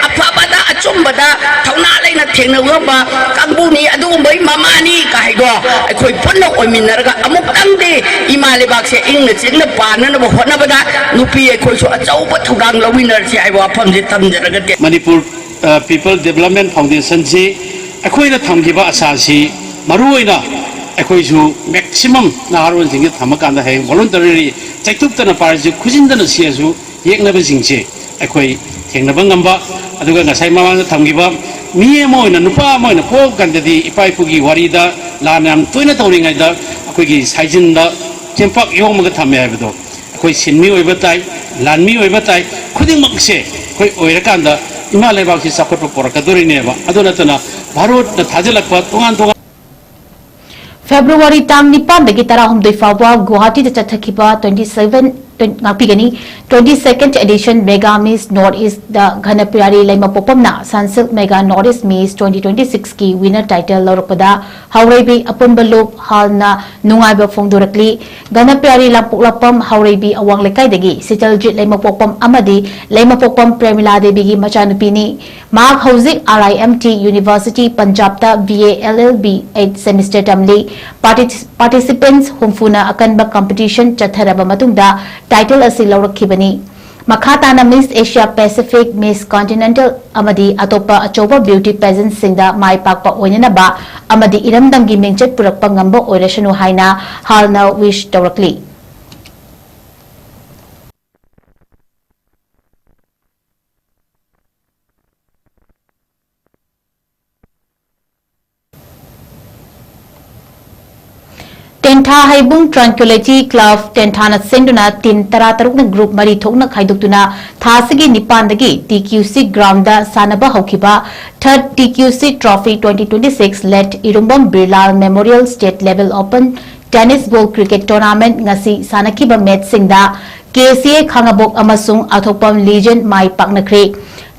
ꯑꯐꯕꯗ, ꯑꯆꯨꯝꯕꯗ ꯊꯧꯅꯥ ꯂꯩꯅ ꯊꯦꯡꯅꯕ ꯉꯝꯕ ꯀꯥꯡꯕꯨꯅꯤ, ꯑꯗꯨꯒꯨꯝꯕꯒꯤ ꯃꯃꯥꯅꯤ ꯀꯥꯏꯗꯣ ꯑꯩꯈꯣꯏ ꯄꯨꯟꯅ ꯑꯣꯏꯃꯤꯟꯅꯔꯒ ꯑꯃꯨꯛꯇꯪꯗꯤ ꯏꯃꯥ ꯂꯩꯕꯥꯛꯁꯦ ꯏꯪꯅ ꯆꯤꯛꯅ ꯄꯥꯟꯅꯅꯕ ꯍꯣꯠꯅꯕꯗ ꯅꯨꯄꯤ ꯑꯩꯈꯣꯏꯁꯨ ꯑꯆꯧꯕ ꯊꯧꯗꯥꯡ ꯂꯧꯃꯤꯟꯅꯔꯁꯤ ꯍꯥꯏꯕ ꯋꯥꯐꯝꯁꯦ ꯊꯝꯖꯔꯒꯦ꯫ ꯃꯅꯤꯄꯨꯔ, ꯑ, People Development Foundationꯁꯤ ꯑꯩꯈꯣꯏꯅ ꯊꯝꯈꯤꯕ ꯑꯁꯥꯁꯤ ꯃꯔꯨꯑꯣꯏꯅ ꯑꯩꯈꯣꯏꯁꯨ maximum ꯅꯍꯥꯔꯣꯜꯁꯤꯡꯁꯦ ꯊꯝꯃꯀꯥꯟꯗ ꯍꯌꯦꯡ voluntarily ꯆꯩꯇꯨꯞꯇꯅ ꯄꯥꯏꯔꯁꯨ, ꯈꯨꯖꯤꯟꯗꯅ ꯁꯤꯔꯁꯨ, ꯌꯦꯛꯅꯕꯁꯤꯡꯁꯦ ꯑꯩꯈꯣꯏ ꯊꯦꯡꯅꯕ ꯉꯝꯕ, ꯑꯗꯨꯒ ꯉꯁꯥꯏ ꯃꯃꯥꯡꯗ ꯊꯝꯈꯤꯕ ꯃꯤ ꯑꯃ ꯑꯣꯏꯅ, ꯅꯨꯄꯥ ꯑꯃ ꯑꯣꯏꯅ ꯄꯣꯛꯄ ꯀꯥꯟꯗꯗꯤ ꯏꯄꯥ ꯏꯄꯨꯒꯤ ꯋꯥꯔꯤꯗ ꯂꯥꯟ ꯌꯥꯝ ꯇꯣꯏꯅ ꯇꯧꯔꯤꯉꯩꯗ ꯑꯩꯈꯣꯏꯒꯤ ꯁꯥꯏꯖꯤꯟꯗ ꯆꯦꯡꯄꯥꯛ ꯌꯣꯝꯃꯒ ꯊꯝꯃꯦ ꯍꯥꯏꯕꯗꯣ, ꯑꯩꯈꯣꯏ ꯁꯤꯟꯃꯤ ꯑꯣꯏꯕ ꯇꯥꯏ, ꯂꯥꯟꯃꯤ ꯑꯣꯏꯕ ꯇꯥꯏ, ꯈꯨꯗꯤꯡꯃꯛꯁꯦ ꯑꯩꯈꯣꯏ ꯑꯣꯏꯔꯀꯥꯟꯗ ꯏꯃꯥ ꯂꯩꯕꯥꯛꯁꯤ ꯆꯥꯎꯈꯠꯄ ꯄꯣꯔꯛꯀꯗꯣꯔꯤꯅꯦꯕ꯫ ꯑꯗꯨ ꯅꯠꯇꯅ ꯚꯥꯔꯠꯅ ꯊꯥꯖꯤꯜꯂꯛꯄ ꯇꯣꯉꯥꯟ ꯇꯣꯉꯥꯟ ꯐꯦꯕ꯭ꯔꯨꯋꯥꯔꯤ ꯇꯥꯡ ꯅꯤꯄꯥꯟꯗꯒꯤ ꯇꯔꯥꯍꯨꯝꯗꯣꯏ ꯐꯥꯎꯕ ꯒꯨꯋꯥꯍꯥꯇꯤꯗ ꯆꯠꯊꯈꯤꯕ twenty seven ꯉꯥꯛꯄꯤꯒꯅꯤ꯫ Twenty second edition Mega Miss North East ꯗ ꯘꯅꯄ꯭ꯔꯤꯌꯥꯔꯤ ꯂꯩꯃꯄꯣꯛꯄꯝꯅ Sunsilk Mega North East Miss twenty twenty six ꯀꯤ winner title ꯂꯧꯔꯛꯄꯗ ꯍꯥꯎꯔꯩꯕꯤ ꯑꯄꯨꯟꯕ ꯂꯨꯞ ꯍꯥꯜꯅ ꯅꯨꯡꯉꯥꯏꯕ ꯐꯣꯡꯗꯣꯔꯛꯂꯤ꯫ ꯘꯅꯄ꯭ꯔꯤꯌꯥꯔꯤ ꯂꯥꯡꯄꯣꯛꯂꯛꯄꯝ ꯍꯥꯎꯔꯩꯕꯤ ꯑꯋꯥꯡ ꯂꯩꯀꯥꯏꯗꯒꯤ ꯁꯤꯇꯜꯖꯤꯠ ꯂꯩꯃꯄꯣꯛꯄꯝ ꯑꯃꯗꯤ ꯂꯩꯃꯄꯣꯛꯄꯝ ꯄ꯭ꯔꯦꯃꯤꯂꯥ ꯗꯦꯕꯤꯒꯤ ꯃꯆꯥꯅꯨꯄꯤꯅꯤ꯫ ꯃꯍꯥꯛ ꯍꯧꯖꯤꯛ R I M T University ꯄꯟꯖꯥꯕꯇ B A L L B eighth semester ꯇꯝꯂꯤ꯫ Partic-, participants ꯍꯨꯝꯐꯨꯅ ꯑꯀꯟꯕ competition ꯆꯠꯊꯔꯕ ꯃꯇꯨꯡꯗ title ꯑꯁꯤ ꯂꯧꯔꯛꯈꯤꯕꯅꯤ꯫ ꯃꯈꯥ ꯇꯥꯅ Miss Asia Pacific, Miss Continental ꯑꯃꯗꯤ ꯑꯇꯣꯞꯄ ꯑꯆꯧꯕ beauty pageantꯁꯤꯡꯗ ꯃꯥꯏ ꯄꯥꯛꯄ ꯑꯣꯏꯅꯅꯕ ꯑꯃꯗꯤ ꯏꯔꯝꯗꯝꯒꯤ ꯃꯤꯡꯆꯠ ꯄꯨꯔꯛꯄ ꯉꯝꯕ ꯑꯣꯏꯔꯁꯅꯨ ꯍꯥꯏꯅ ꯍꯥꯜꯅ wish ꯇꯧꯔꯛꯂꯤ꯫ ꯇꯦꯟꯊꯥ ꯍꯩꯕꯨꯡ Tranquility Club ꯇꯦꯟꯊꯥꯅ ꯁꯤꯟꯗꯨꯅ team ꯇꯔꯥꯇꯔꯨꯛꯅ group ꯃꯔꯤ ꯊꯣꯛꯅ ꯈꯥꯏꯗꯣꯛꯇꯨꯅ ꯊꯥ ꯑꯁꯤꯒꯤ ꯅꯤꯄꯥꯟꯗꯒꯤ T Q C groundꯗ ꯁꯥꯟꯅꯕ ꯍꯧꯈꯤꯕ third T Q C Trophy twenty twenty six Late ꯏꯔꯨꯝꯕꯝ ꯕꯤꯔꯂꯥꯜ Memorial State Level Open Tennis Ball Cricket Tournament ꯉꯁꯤ ꯁꯥꯟꯅꯈꯤꯕ matchꯁꯤꯡꯗ K C A ꯈꯥꯉꯕꯣꯛ ꯑꯃꯁꯨꯡ ꯑꯊꯣꯛꯄꯝ Legion ꯃꯥꯏ ꯄꯥꯛꯅꯈ꯭ꯔꯦ꯫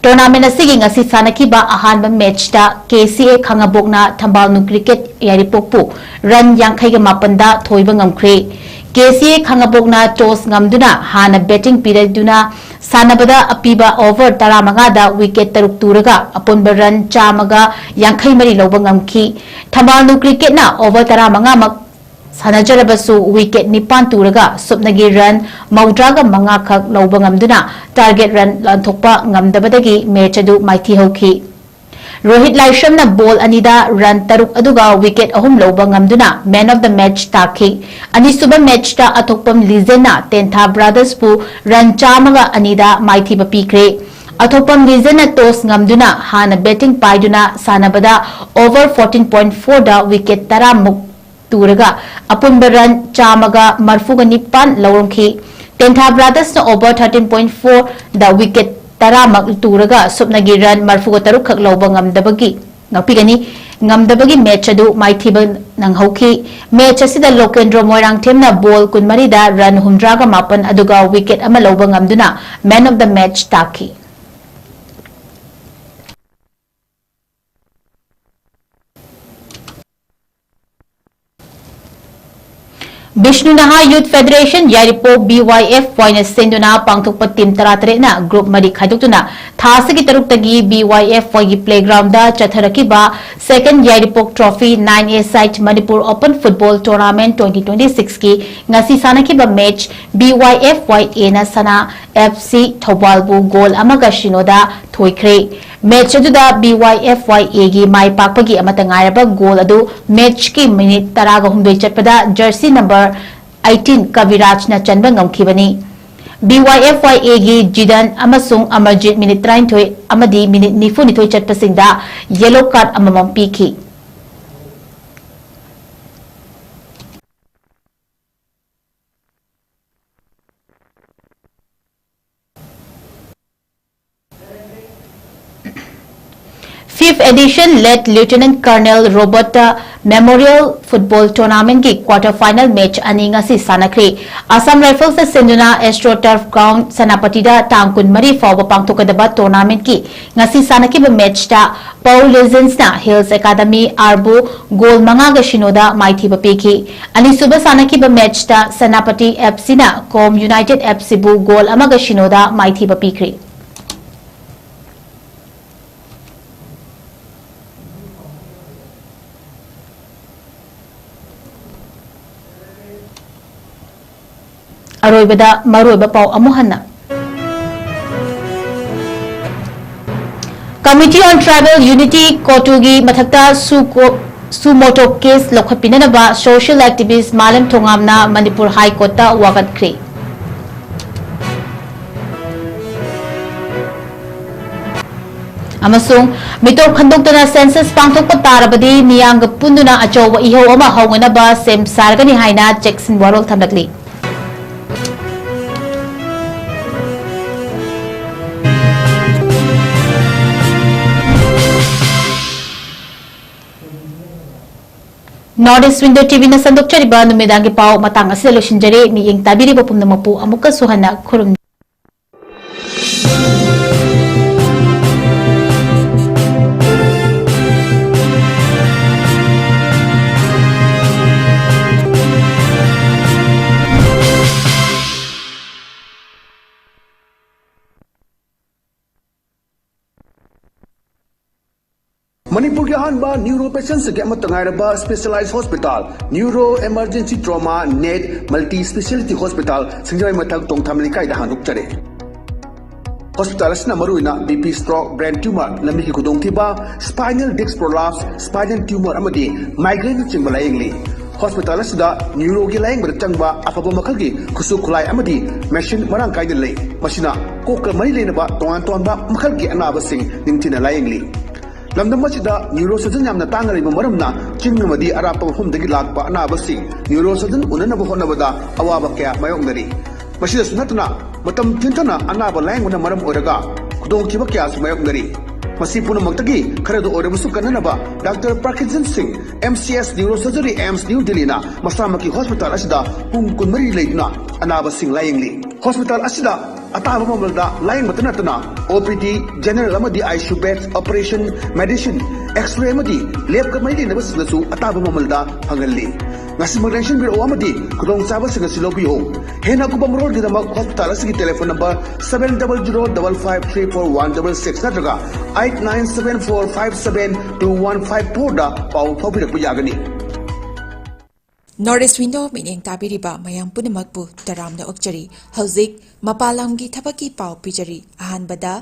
Tournament ꯑꯁꯤꯒꯤ ꯉꯁꯤ ꯁꯥꯟꯅꯈꯤꯕ ꯑꯍꯥꯟꯕ matchꯇ K C A ꯈꯥꯉꯕꯣꯛꯅ ꯊꯝꯕꯥꯜꯅꯨ Cricket ꯌꯥꯏꯔꯤꯄꯣꯛꯄꯨ run ꯌꯥꯡꯈꯩꯒ ꯃꯥꯄꯟꯗ ꯊꯣꯏꯕ ꯉꯝꯈ꯭ꯔꯦ꯫ K C A ꯈꯥꯉꯕꯣꯛꯅ toss ꯉꯝꯗꯨꯅ ꯍꯥꯟꯅ batting ꯄꯤꯔꯗꯨꯅ ꯁꯥꯟꯅꯕꯗ ꯑꯄꯤꯕ over ꯇꯔꯥꯃꯉꯥꯗ wicket ꯇꯔꯨꯛ ꯇꯨꯔꯒ ꯑꯄꯨꯟꯕ run ꯆꯥꯝꯃꯒ ꯌꯥꯡꯈꯩ ꯃꯔꯤ ꯂꯧꯕ ꯉꯝꯈꯤ꯫ ꯊꯝꯕꯥꯜꯅꯨ Cricketꯅ over ꯇꯔꯥꯃꯉꯥꯃꯛ ꯁꯥꯟꯅꯖꯔꯕꯁꯨ wicket ꯅꯤꯄꯥꯟ ꯇꯨꯔꯒ ꯁꯨꯞꯅꯒꯤ run ꯃꯧꯗ꯭ꯔꯥꯒ ꯃꯉꯥ ꯈꯛ ꯂꯧꯕ ꯉꯝꯗꯨꯅ target run ꯂꯥꯟꯊꯣꯛꯄ ꯉꯝꯗꯕꯗꯒꯤ match ꯑꯗꯨ ꯃꯥꯏꯊꯤꯍꯧꯈꯤ꯫ ꯔꯣꯍꯤꯠ ꯂꯥꯏꯁ꯭ꯔꯝꯅ ball ꯑꯅꯤꯗ run ꯇꯔꯨꯛ ꯑꯗꯨꯒ wicket ꯑꯍꯨꯝ ꯂꯧꯕ ꯉꯝꯗꯨꯅ man of the match ꯇꯥꯈꯤ꯫ ꯑꯅꯤꯁꯨꯕ matchꯇ ꯑꯊꯣꯛꯄꯝ Legionn ꯇꯦꯟꯊꯥ Brothersꯄꯨ run ꯆꯥꯝꯃꯒ ꯑꯅꯤꯗ ꯃꯥꯏꯊꯤꯕ ꯄꯤꯈ꯭ꯔꯦ꯫ ꯑꯊꯣꯛꯄꯝ Legionn toss ꯉꯝꯗꯨꯅ ꯍꯥꯟꯅ batting ꯄꯥꯏꯗꯨꯅ ꯁꯥꯟꯅꯕꯗ over fourteen point fourꯗ wicket ꯇꯔꯥꯃꯨꯛ ꯇꯨꯔꯒ ꯑꯄꯨꯟꯕ run ꯆꯥꯝꯃꯒ ꯃꯔꯤꯐꯨꯒ ꯅꯤꯄꯥꯟ ꯂꯧꯔꯝꯈꯤ꯫ ꯇꯦꯟꯊꯥ Brothersꯅ over thirteen point fourꯗ wicket ꯇꯔꯥꯃꯛ ꯇꯨꯔꯒ ꯁꯨꯞꯅꯒꯤ run ꯃꯔꯤꯐꯨꯒ ꯇꯔꯨꯛ ꯈꯛ ꯂꯧꯕ ꯉꯝꯗꯕꯒꯤ ꯉꯥꯛꯄꯤꯒꯅꯤ꯫ ꯉꯝꯗꯕꯒꯤ ꯃꯦꯆ ꯑꯗꯨ ꯃꯥꯏꯊꯤꯕ ꯅꯪꯍꯧꯈꯤ꯫ ꯃꯦꯆ ꯑꯁꯤꯗ ꯂꯣꯀꯦꯟꯗ꯭ꯔꯣ ꯃꯣꯏꯔꯥꯡꯊꯦꯝꯅ ꯕꯣꯜ ꯀꯨꯟꯃꯔꯤꯗ ꯔꯟ ꯍꯨꯝꯗ꯭ꯔꯥꯒ ꯃꯥꯄꯟ ꯑꯗꯨꯒ ꯋꯤꯀꯦꯠ ꯑꯃ ꯂꯧꯕ ꯉꯝꯗꯨꯅ Man of the Match ꯇꯥꯈꯤ꯫ ꯕꯤꯁꯅꯨ ꯅꯍꯥ ꯌꯨꯊ ꯐꯦꯗꯔꯦꯁꯟ ꯌꯥꯏꯔꯤꯄꯣꯛ B Y F Yꯅ ꯁꯤꯟꯗꯨꯅ ꯄꯥꯡꯊꯣꯛꯄ ꯇꯤꯝ ꯇꯔꯥꯇꯔꯦꯠꯅ ꯒ꯭ꯔꯨꯞ ꯃꯔꯤ ꯈꯥꯏꯗꯣꯛꯇꯨꯅ ꯊꯥ ꯑꯁꯤꯒꯤ ꯇꯔꯨꯛꯇꯒꯤ B Y F Yꯒꯤ ꯄ꯭ꯂꯦꯒ꯭ꯔꯥꯎꯟꯗ ꯆꯠꯊꯔꯛꯈꯤꯕ Second ꯌꯥꯏꯔꯤꯄꯣꯛ Trophy nine A side Manipur Open Football Tournament twenty twenty sixꯀꯤ ꯉꯁꯤ ꯁꯥꯟꯅꯈꯤꯕ match B Y F Y Aꯅ ꯁꯅꯥ F C ꯊꯧꯕꯥꯜꯕꯨ ꯒꯣꯜ ꯑꯃꯒ ꯁꯤꯅꯣꯗ ꯊꯣꯏꯈ꯭ꯔꯦ꯫ ꯃꯦꯆ ꯑꯗꯨꯗ B Y F Y Aꯒꯤ ꯃꯥꯏ ꯄꯥꯛꯄꯒꯤ ꯑꯃꯠꯇ ꯉꯥꯏꯔꯕ ꯒꯣꯜ ꯑꯗꯨ ꯃꯦꯆꯀꯤ ꯃꯤꯅꯤꯠ ꯇꯔꯥꯒ ꯍꯨꯝꯗꯣꯏ ꯆꯠꯄꯗ ꯖꯔꯁꯤ ꯅꯝꯕꯔ eighteen ꯀꯕꯤꯔꯥꯖꯅ ꯆꯟꯕ ꯉꯝꯈꯤꯕꯅꯤ꯫ B Y F Y Aꯒꯤ ꯖꯤꯗꯟ ꯑꯃꯁꯨꯡ ꯑꯃꯔꯖꯤꯠ ꯃꯤꯅꯤꯠ ꯇꯔꯥꯅꯤꯊꯣꯏ ꯑꯃꯗꯤ ꯃꯤꯅꯤꯠ ꯅꯤꯐꯨꯅꯤꯊꯣꯏ ꯆꯠꯄꯁꯤꯡꯗ yellow card ꯑꯃꯃꯝ ꯄꯤꯈꯤ꯫ Fifth edition Late Lieutenant Colonel Robert Memorial Football Tournamentꯀꯤ quarter final match ꯑꯅꯤ ꯉꯁꯤ ꯁꯥꯟꯅꯈ꯭ꯔꯦ꯫ Assam Riflesꯅ ꯁꯤꯟꯗꯨꯅ Astro Turf Ground ꯁꯦꯅꯥꯄꯇꯤꯗ ꯇꯥꯡ ꯀꯨꯟꯃꯔꯤ ꯐꯥꯎꯕ ꯄꯥꯡꯊꯣꯛꯀꯗꯕ tournamentꯀꯤ ꯉꯁꯤ ꯁꯥꯟꯅꯈꯤꯕ matchꯇ Pau Legendsꯅ Hills Academy Rꯕꯨ ꯒꯣꯜ ꯃꯉꯥꯒ ꯁꯤꯅꯣꯗ ꯃꯥꯏꯊꯤꯕ ꯄꯤꯈꯤ꯫ ꯑꯅꯤꯁꯨꯕ ꯁꯥꯟꯅꯈꯤꯕ matchꯇ ꯁꯦꯅꯥꯄꯇꯤ F Cꯅ Com United F Cꯕꯨ ꯒꯣꯜ ꯑꯃꯒ ꯁꯤꯅꯣꯗ ꯃꯥꯏꯊꯤꯕ ꯄꯤꯈ꯭ꯔꯦ꯫ ꯑꯔꯣꯏꯕꯗ ꯃꯔꯨꯑꯣꯏꯕ ꯄꯥꯎ ꯑꯃꯨꯛ ꯍꯟꯅ꯫ Committee on Tribal Unity CoTUꯒꯤ ꯃꯊꯛꯇ su co-, suo motu case ꯂꯧꯈꯠꯄꯤꯅꯅꯕ social activist ꯃꯥꯂꯦꯝ ꯊꯣꯉꯥꯝꯅ ꯃꯅꯤꯄꯨꯔ High Courtꯇ ꯋꯥꯀꯠꯈ꯭ꯔꯦ꯫ ꯑꯃꯁꯨꯡ ꯃꯤꯇꯣꯞ ꯈꯟꯗꯣꯛꯇꯅ census ꯄꯥꯡꯊꯣꯛꯄ ꯇꯥꯔꯕꯗꯤ ꯃꯤꯌꯥꯝꯒ ꯄꯨꯟꯗꯨꯅ ꯑꯆꯧꯕ ꯏꯍꯧ ꯑꯃ ꯍꯧꯅꯅꯕ ꯁꯦꯝ ꯁꯥꯔꯒꯅꯤ ꯍꯥꯏꯅ ꯖꯦꯛꯁꯟ ꯋꯥꯔꯣꯜ ꯊꯝꯂꯛꯂꯤ꯫ North East Window T V-ꯅ ꯁꯟꯗꯣꯛꯆꯔꯤꯕ ꯅꯨꯃꯤꯗꯥꯡꯒꯤ ꯄꯥꯎ ꯃꯇꯥꯡ ꯑꯁꯤꯗ ꯂꯣꯏꯁꯤꯟꯖꯔꯦ꯫ ꯃꯤꯠꯌꯦꯡ ꯇꯥꯕꯤꯔꯤꯕ ꯄꯨꯝꯅꯃꯛꯄꯨ ꯑꯃꯨꯛꯀꯁꯨ ꯍꯟꯅ ꯈꯨꯔꯨꯝ ꯃꯅꯤꯄꯨꯔꯒꯤ ꯑꯍꯥꯟꯕ ꯅ꯭ꯌꯨꯔꯣ ꯄꯦꯁꯦꯟꯁꯤꯡꯒꯤ ꯑꯃꯠꯇ ꯉꯥꯏꯔꯕ specialized hospital, neuro emergency trauma net multi speciality hospital, Singjamei ꯃꯊꯛ ꯇꯣꯡꯊꯥꯃ ꯂꯩꯀꯥꯏꯗ ꯍꯥꯡꯗꯣꯛꯆꯔꯦ꯫ ꯍꯣꯁꯄꯤꯇꯥꯜ ꯑꯁꯤꯅ ꯃꯔꯨꯑꯣꯏꯅ B P, stroke, brain tumour, ꯂꯝꯕꯤꯒꯤ ꯈꯨꯗꯣꯡꯊꯤꯕ, spinal disc prolapse, spinal tumour ꯑꯃꯗꯤ ꯃꯥꯏꯒ꯭ꯔꯦꯟꯅꯆꯤꯡꯕ ꯂꯥꯌꯦꯡꯂꯤ꯫ ꯍꯣꯁꯄꯤꯇꯥꯜ ꯑꯁꯤꯗ ꯅ꯭ꯌꯨꯔꯣꯒꯤ ꯂꯥꯌꯦꯡꯕꯗ ꯆꯪꯕ ꯑꯐꯕ ꯃꯈꯜꯒꯤ ꯈꯨꯠꯁꯨ ꯈꯨꯠꯂꯥꯏ ꯑꯃꯗꯤ ꯃꯦꯁꯤꯟ ꯃꯔꯥꯡ ꯀꯥꯏꯅ ꯂꯩ꯫ ꯃꯁꯤꯅ ꯀꯣꯛꯀ ꯃꯔꯤ ꯂꯩꯅꯕ ꯇꯣꯉꯥꯟ ꯇꯣꯉꯥꯟꯕ ꯃꯈꯜꯒꯤ ꯑꯅꯥꯕꯁꯤꯡ ꯅꯤꯡꯊꯤꯅ ꯂꯥꯌꯦꯡꯂꯤ꯫ ꯂꯝꯗꯝ ꯑꯁꯤꯗ ꯅ꯭ꯌꯨꯔꯣ ꯁꯔꯖꯟ ꯌꯥꯝꯅ ꯇꯥꯡꯅ ꯂꯩꯕ ꯃꯔꯝꯅ ꯆꯤꯡ ꯑꯃꯗꯤ ꯑꯔꯥꯞꯄ ꯃꯐꯝꯗꯒꯤ ꯂꯥꯛꯄ ꯑꯅꯥꯕꯁꯤꯡ ꯅ꯭ꯌꯨꯔꯣ ꯁꯔꯖꯟ ꯎꯅꯅꯕ ꯍꯣꯠꯅꯕꯗ ꯑꯋꯥꯕ ꯀꯌꯥ ꯃꯥꯌꯣꯛꯅꯔꯤ꯫ ꯃꯁꯤꯗꯁꯨ ꯅꯠꯇꯅ, ꯃꯇꯝ ꯊꯦꯡꯊꯅ ꯑꯅꯥꯕ ꯂꯥꯌꯦꯡꯕꯅ ꯃꯔꯝ ꯑꯣꯏꯔꯒ ꯈꯨꯗꯣꯡꯊꯤꯕ ꯀꯌꯥꯁꯨ ꯃꯥꯌꯣꯛꯅꯔꯤ꯫ ꯃꯁꯤ ꯄꯨꯝꯅꯃꯛꯇꯒꯤ ꯈꯔꯗ ꯑꯣꯏꯔꯕꯁꯨ ꯀꯟꯅꯅꯕ ꯗꯥꯛꯇꯔ ꯄ꯭ꯔꯀꯤꯖꯟ ꯁꯤꯡ, M C S neuro surgery, AIIMS new ꯗꯤꯜꯂꯤꯅ ꯃꯁꯥꯃꯛꯀꯤ ꯍꯣꯁꯄꯤꯇꯥꯜ ꯑꯁꯤꯗ ꯄꯨꯡ ꯀꯨꯟꯃꯔꯤ ꯂꯩꯗꯨꯅ ꯑꯅꯥꯕꯁꯤꯡ ꯂꯥꯌꯦꯡꯂꯤ꯫ ꯍꯣꯁꯄꯤꯇꯥꯜ ꯑꯁꯤꯗ ꯑꯇꯥꯕ ꯃꯃꯜꯗ ꯂꯥꯌꯦꯡꯕꯇ ꯅꯠꯇꯅ ꯑꯣ ꯄꯤ ꯗꯤ, ꯖꯦꯅꯔꯦꯜ ꯑꯃꯗꯤ I C U bed, operation, medicine, x-ray ꯑꯃꯗꯤ ꯂꯦꯕꯀ ꯃꯔꯤ ꯂꯩꯅꯕꯁꯤꯡꯗꯁꯨ ꯑꯇꯥꯕ ꯃꯃꯜꯗ ꯐꯪꯍꯜꯂꯤ꯫ ꯉꯁꯤꯃꯛ ꯂꯦꯡꯁꯤꯟꯕꯤꯔꯛꯎ ꯑꯃꯗꯤ ꯈꯨꯗꯣꯡꯆꯥꯕꯁꯤꯡ ꯑꯁꯤ ꯂꯧꯕꯤꯌꯨ꯫ ꯍꯦꯟꯅ ꯑꯀꯨꯞꯄ ꯃꯔꯣꯜꯒꯤꯗꯃꯛ ꯍꯣꯁꯄꯤꯇꯥꯜ ꯑꯁꯤꯒꯤ telephone number seven double zero double five three four one double six ꯅꯠꯇ꯭ꯔꯒ eight nine seven four five seven two one five four ꯗ ꯄꯥꯎ ꯐꯥꯎꯕꯤꯔꯛꯄ ꯌꯥꯒꯅꯤ꯫ North East Window ꯃꯤꯠꯌꯦꯡ ꯇꯥꯕꯤꯔꯤꯕ ꯃꯌꯥꯝ ꯄꯨꯝꯅꯃꯛꯄꯨ ꯇꯔꯥꯝꯅ ꯑꯣꯛꯆꯔꯤ꯫ ꯍꯧꯖꯤꯛ ꯃꯄꯥꯟ ꯂꯝꯒꯤ ꯊꯕꯛꯀꯤ ꯄꯥꯎ ꯄꯤꯖꯔꯤ꯫ ꯑꯍꯥꯟꯕꯗ,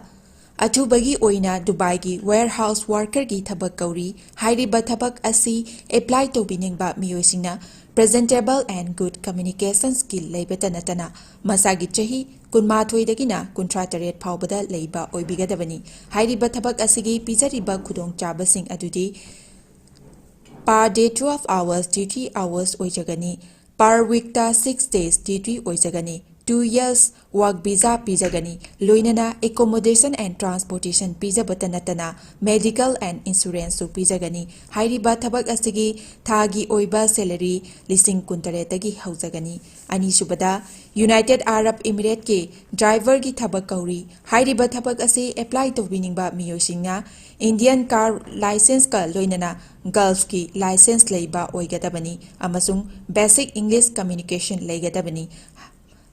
ꯑꯊꯨꯕꯒꯤ ꯑꯣꯏꯅ ꯗꯨꯕꯥꯏꯒꯤ warehouse workerꯒꯤ ꯊꯕꯛ ꯀꯧꯔꯤ꯫ ꯍꯥꯏꯔꯤꯕ ꯊꯕꯛ ꯑꯁꯤ apply ꯇꯧꯕꯤꯅꯤꯡꯕ ꯃꯤꯑꯣꯏꯁꯤꯡꯅ presentable and good communication skill ꯂꯩꯕꯇ ꯅꯠꯇꯅ ꯃꯁꯥꯒꯤ ꯆꯍꯤ ꯀꯨꯟꯃꯥꯊꯣꯏꯗꯒꯤꯅ ꯀꯨꯟꯊ꯭ꯔꯥ ꯇꯔꯦꯠ ꯐꯥꯎꯕꯗ ꯂꯩꯕ ꯑꯣꯏꯕꯤꯒꯗꯕꯅꯤ꯫ ꯍꯥꯏꯔꯤꯕ ꯊꯕꯛ ꯑꯁꯤꯒꯤ ꯄꯤꯖꯔꯤꯕ ꯈꯨꯗꯣꯡꯆꯥꯕꯁꯤꯡ ꯑꯗꯨꯗꯤ per day twelve hours duty hours ꯑꯣꯏꯖꯒꯅꯤ꯫ Per weekꯇ six days duty ꯑꯣꯏꯖꯒꯅꯤ꯫ two years work visa ꯄꯤꯖꯒꯅꯤ꯫ ꯂꯣꯏꯅꯅ accommodation and transportation ꯄꯤꯖꯕꯇ ꯅꯠꯇꯅ medical and insurance ꯁꯨ ꯄꯤꯖꯒꯅꯤ꯫ ꯍꯥꯏꯔꯤꯕ ꯊꯕꯛ ꯑꯁꯤꯒꯤ ꯊꯥꯒꯤ ꯑꯣꯏꯕ salary ꯂꯤꯁꯤꯡ ꯀꯨꯟꯇꯔꯦꯠꯇꯒꯤ ꯍꯧꯖꯒꯅꯤ꯫ ꯑꯅꯤꯁꯨꯕꯗ, United Arab Emirates ꯀꯤ driver ꯒꯤ ꯊꯕꯛ ꯀꯧꯔꯤ꯫ ꯍꯥꯏꯔꯤꯕ ꯊꯕꯛ ꯑꯁꯤ apply ꯇꯧꯕꯤꯅꯤꯡꯕ ꯃꯤꯑꯣꯏꯁꯤꯡꯅ Indian car licence ꯀ ꯂꯣꯏꯅꯅ Gulf ꯀꯤ licence ꯂꯩꯕ ꯑꯣꯏꯒꯗꯕꯅꯤ ꯑꯃꯁꯨꯡ basic English communication ꯂꯩꯒꯗꯕꯅꯤ꯫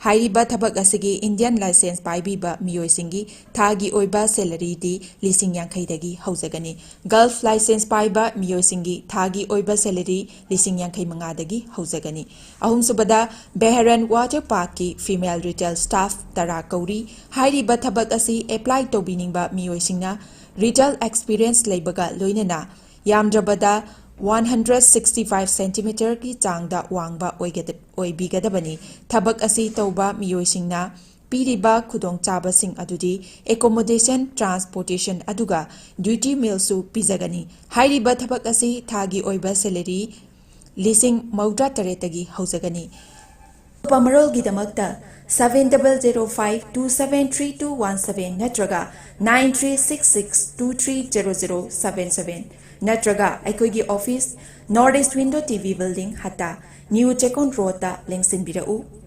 ꯍꯥꯏꯔꯤꯕ ꯊꯕꯛ ꯑꯁꯤꯒꯤ Indian licence ꯄꯥꯏꯕꯤꯕ ꯃꯤꯑꯣꯏꯁꯤꯡꯒꯤ ꯊꯥꯒꯤ ꯑꯣꯏꯕ salary ꯗꯤ ꯂꯤꯁꯤꯡ ꯌꯥꯡꯈꯩꯗꯒꯤ ꯍꯧꯖꯒꯅꯤ꯫ Gulf licence ꯄꯥꯏꯕ ꯃꯤꯑꯣꯏꯁꯤꯡꯒꯤ ꯊꯥꯒꯤ ꯑꯣꯏꯕ salary ꯂꯤꯁꯤꯡ ꯌꯥꯡꯈꯩ ꯃꯉꯥꯗꯒꯤ ꯍꯧꯖꯒꯅꯤ꯫ ꯑꯍꯨꯝꯁꯨꯕꯗ, Bahrain Water Park ꯀꯤ female retail staff ꯇꯔꯥ ꯀꯧꯔꯤ꯫ ꯍꯥꯏꯔꯤꯕ ꯊꯕꯛ ꯑꯁꯤ apply ꯇꯧꯕꯤꯅꯤꯡꯕ ꯃꯤꯑꯣꯏꯁꯤꯡꯅ retail experience ꯂꯩꯕꯒ ꯂꯣꯏꯅꯅ ꯌꯥꯝꯗ꯭ꯔꯕꯗ one hundred sixty five centimeter ꯒꯤ ꯆꯥꯡꯗ ꯋꯥꯡꯕ ꯑꯣꯏꯒꯗ-, ꯑꯣꯏꯕꯤꯒꯗꯕꯅꯤ꯫ ꯊꯕꯛ ꯑꯁꯤ ꯇꯧꯕ ꯃꯤꯑꯣꯏꯁꯤꯡꯅ ꯄꯤꯔꯤꯕ ꯈꯨꯗꯣꯡꯆꯥꯕꯁꯤꯡ ꯑꯗꯨꯗꯤ accommodation, transportation ꯑꯗꯨꯒ duty meal ꯁꯨ ꯄꯤꯖꯒꯅꯤ꯫ ꯍꯥꯏꯔꯤꯕ ꯊꯕꯛ ꯑꯁꯤ ꯊꯥꯒꯤ ꯑꯣꯏꯕ salary ꯂꯤꯁꯤꯡ ꯃꯧꯗ꯭ꯔꯥ ꯇꯔꯦꯠꯇꯒꯤ ꯍꯧꯖꯒꯅꯤ꯫ ꯑꯇꯣꯞꯄ ꯃꯔꯣꯜꯒꯤꯗꯃꯛꯇ seven double zero five two seven three two one seven ꯅꯠꯇ꯭ꯔꯒ nine three six six two three zero zero seven seven ꯅꯠꯇ꯭ꯔꯒ ꯑꯩꯈꯣꯏꯒꯤ office, North East Window T V Building, ꯍꯠꯇꯥ, New ꯆꯦꯛꯀꯣꯟ ꯔꯣꯗꯇ ꯂꯦꯡꯁꯤꯟꯕꯤꯔꯛꯎ꯫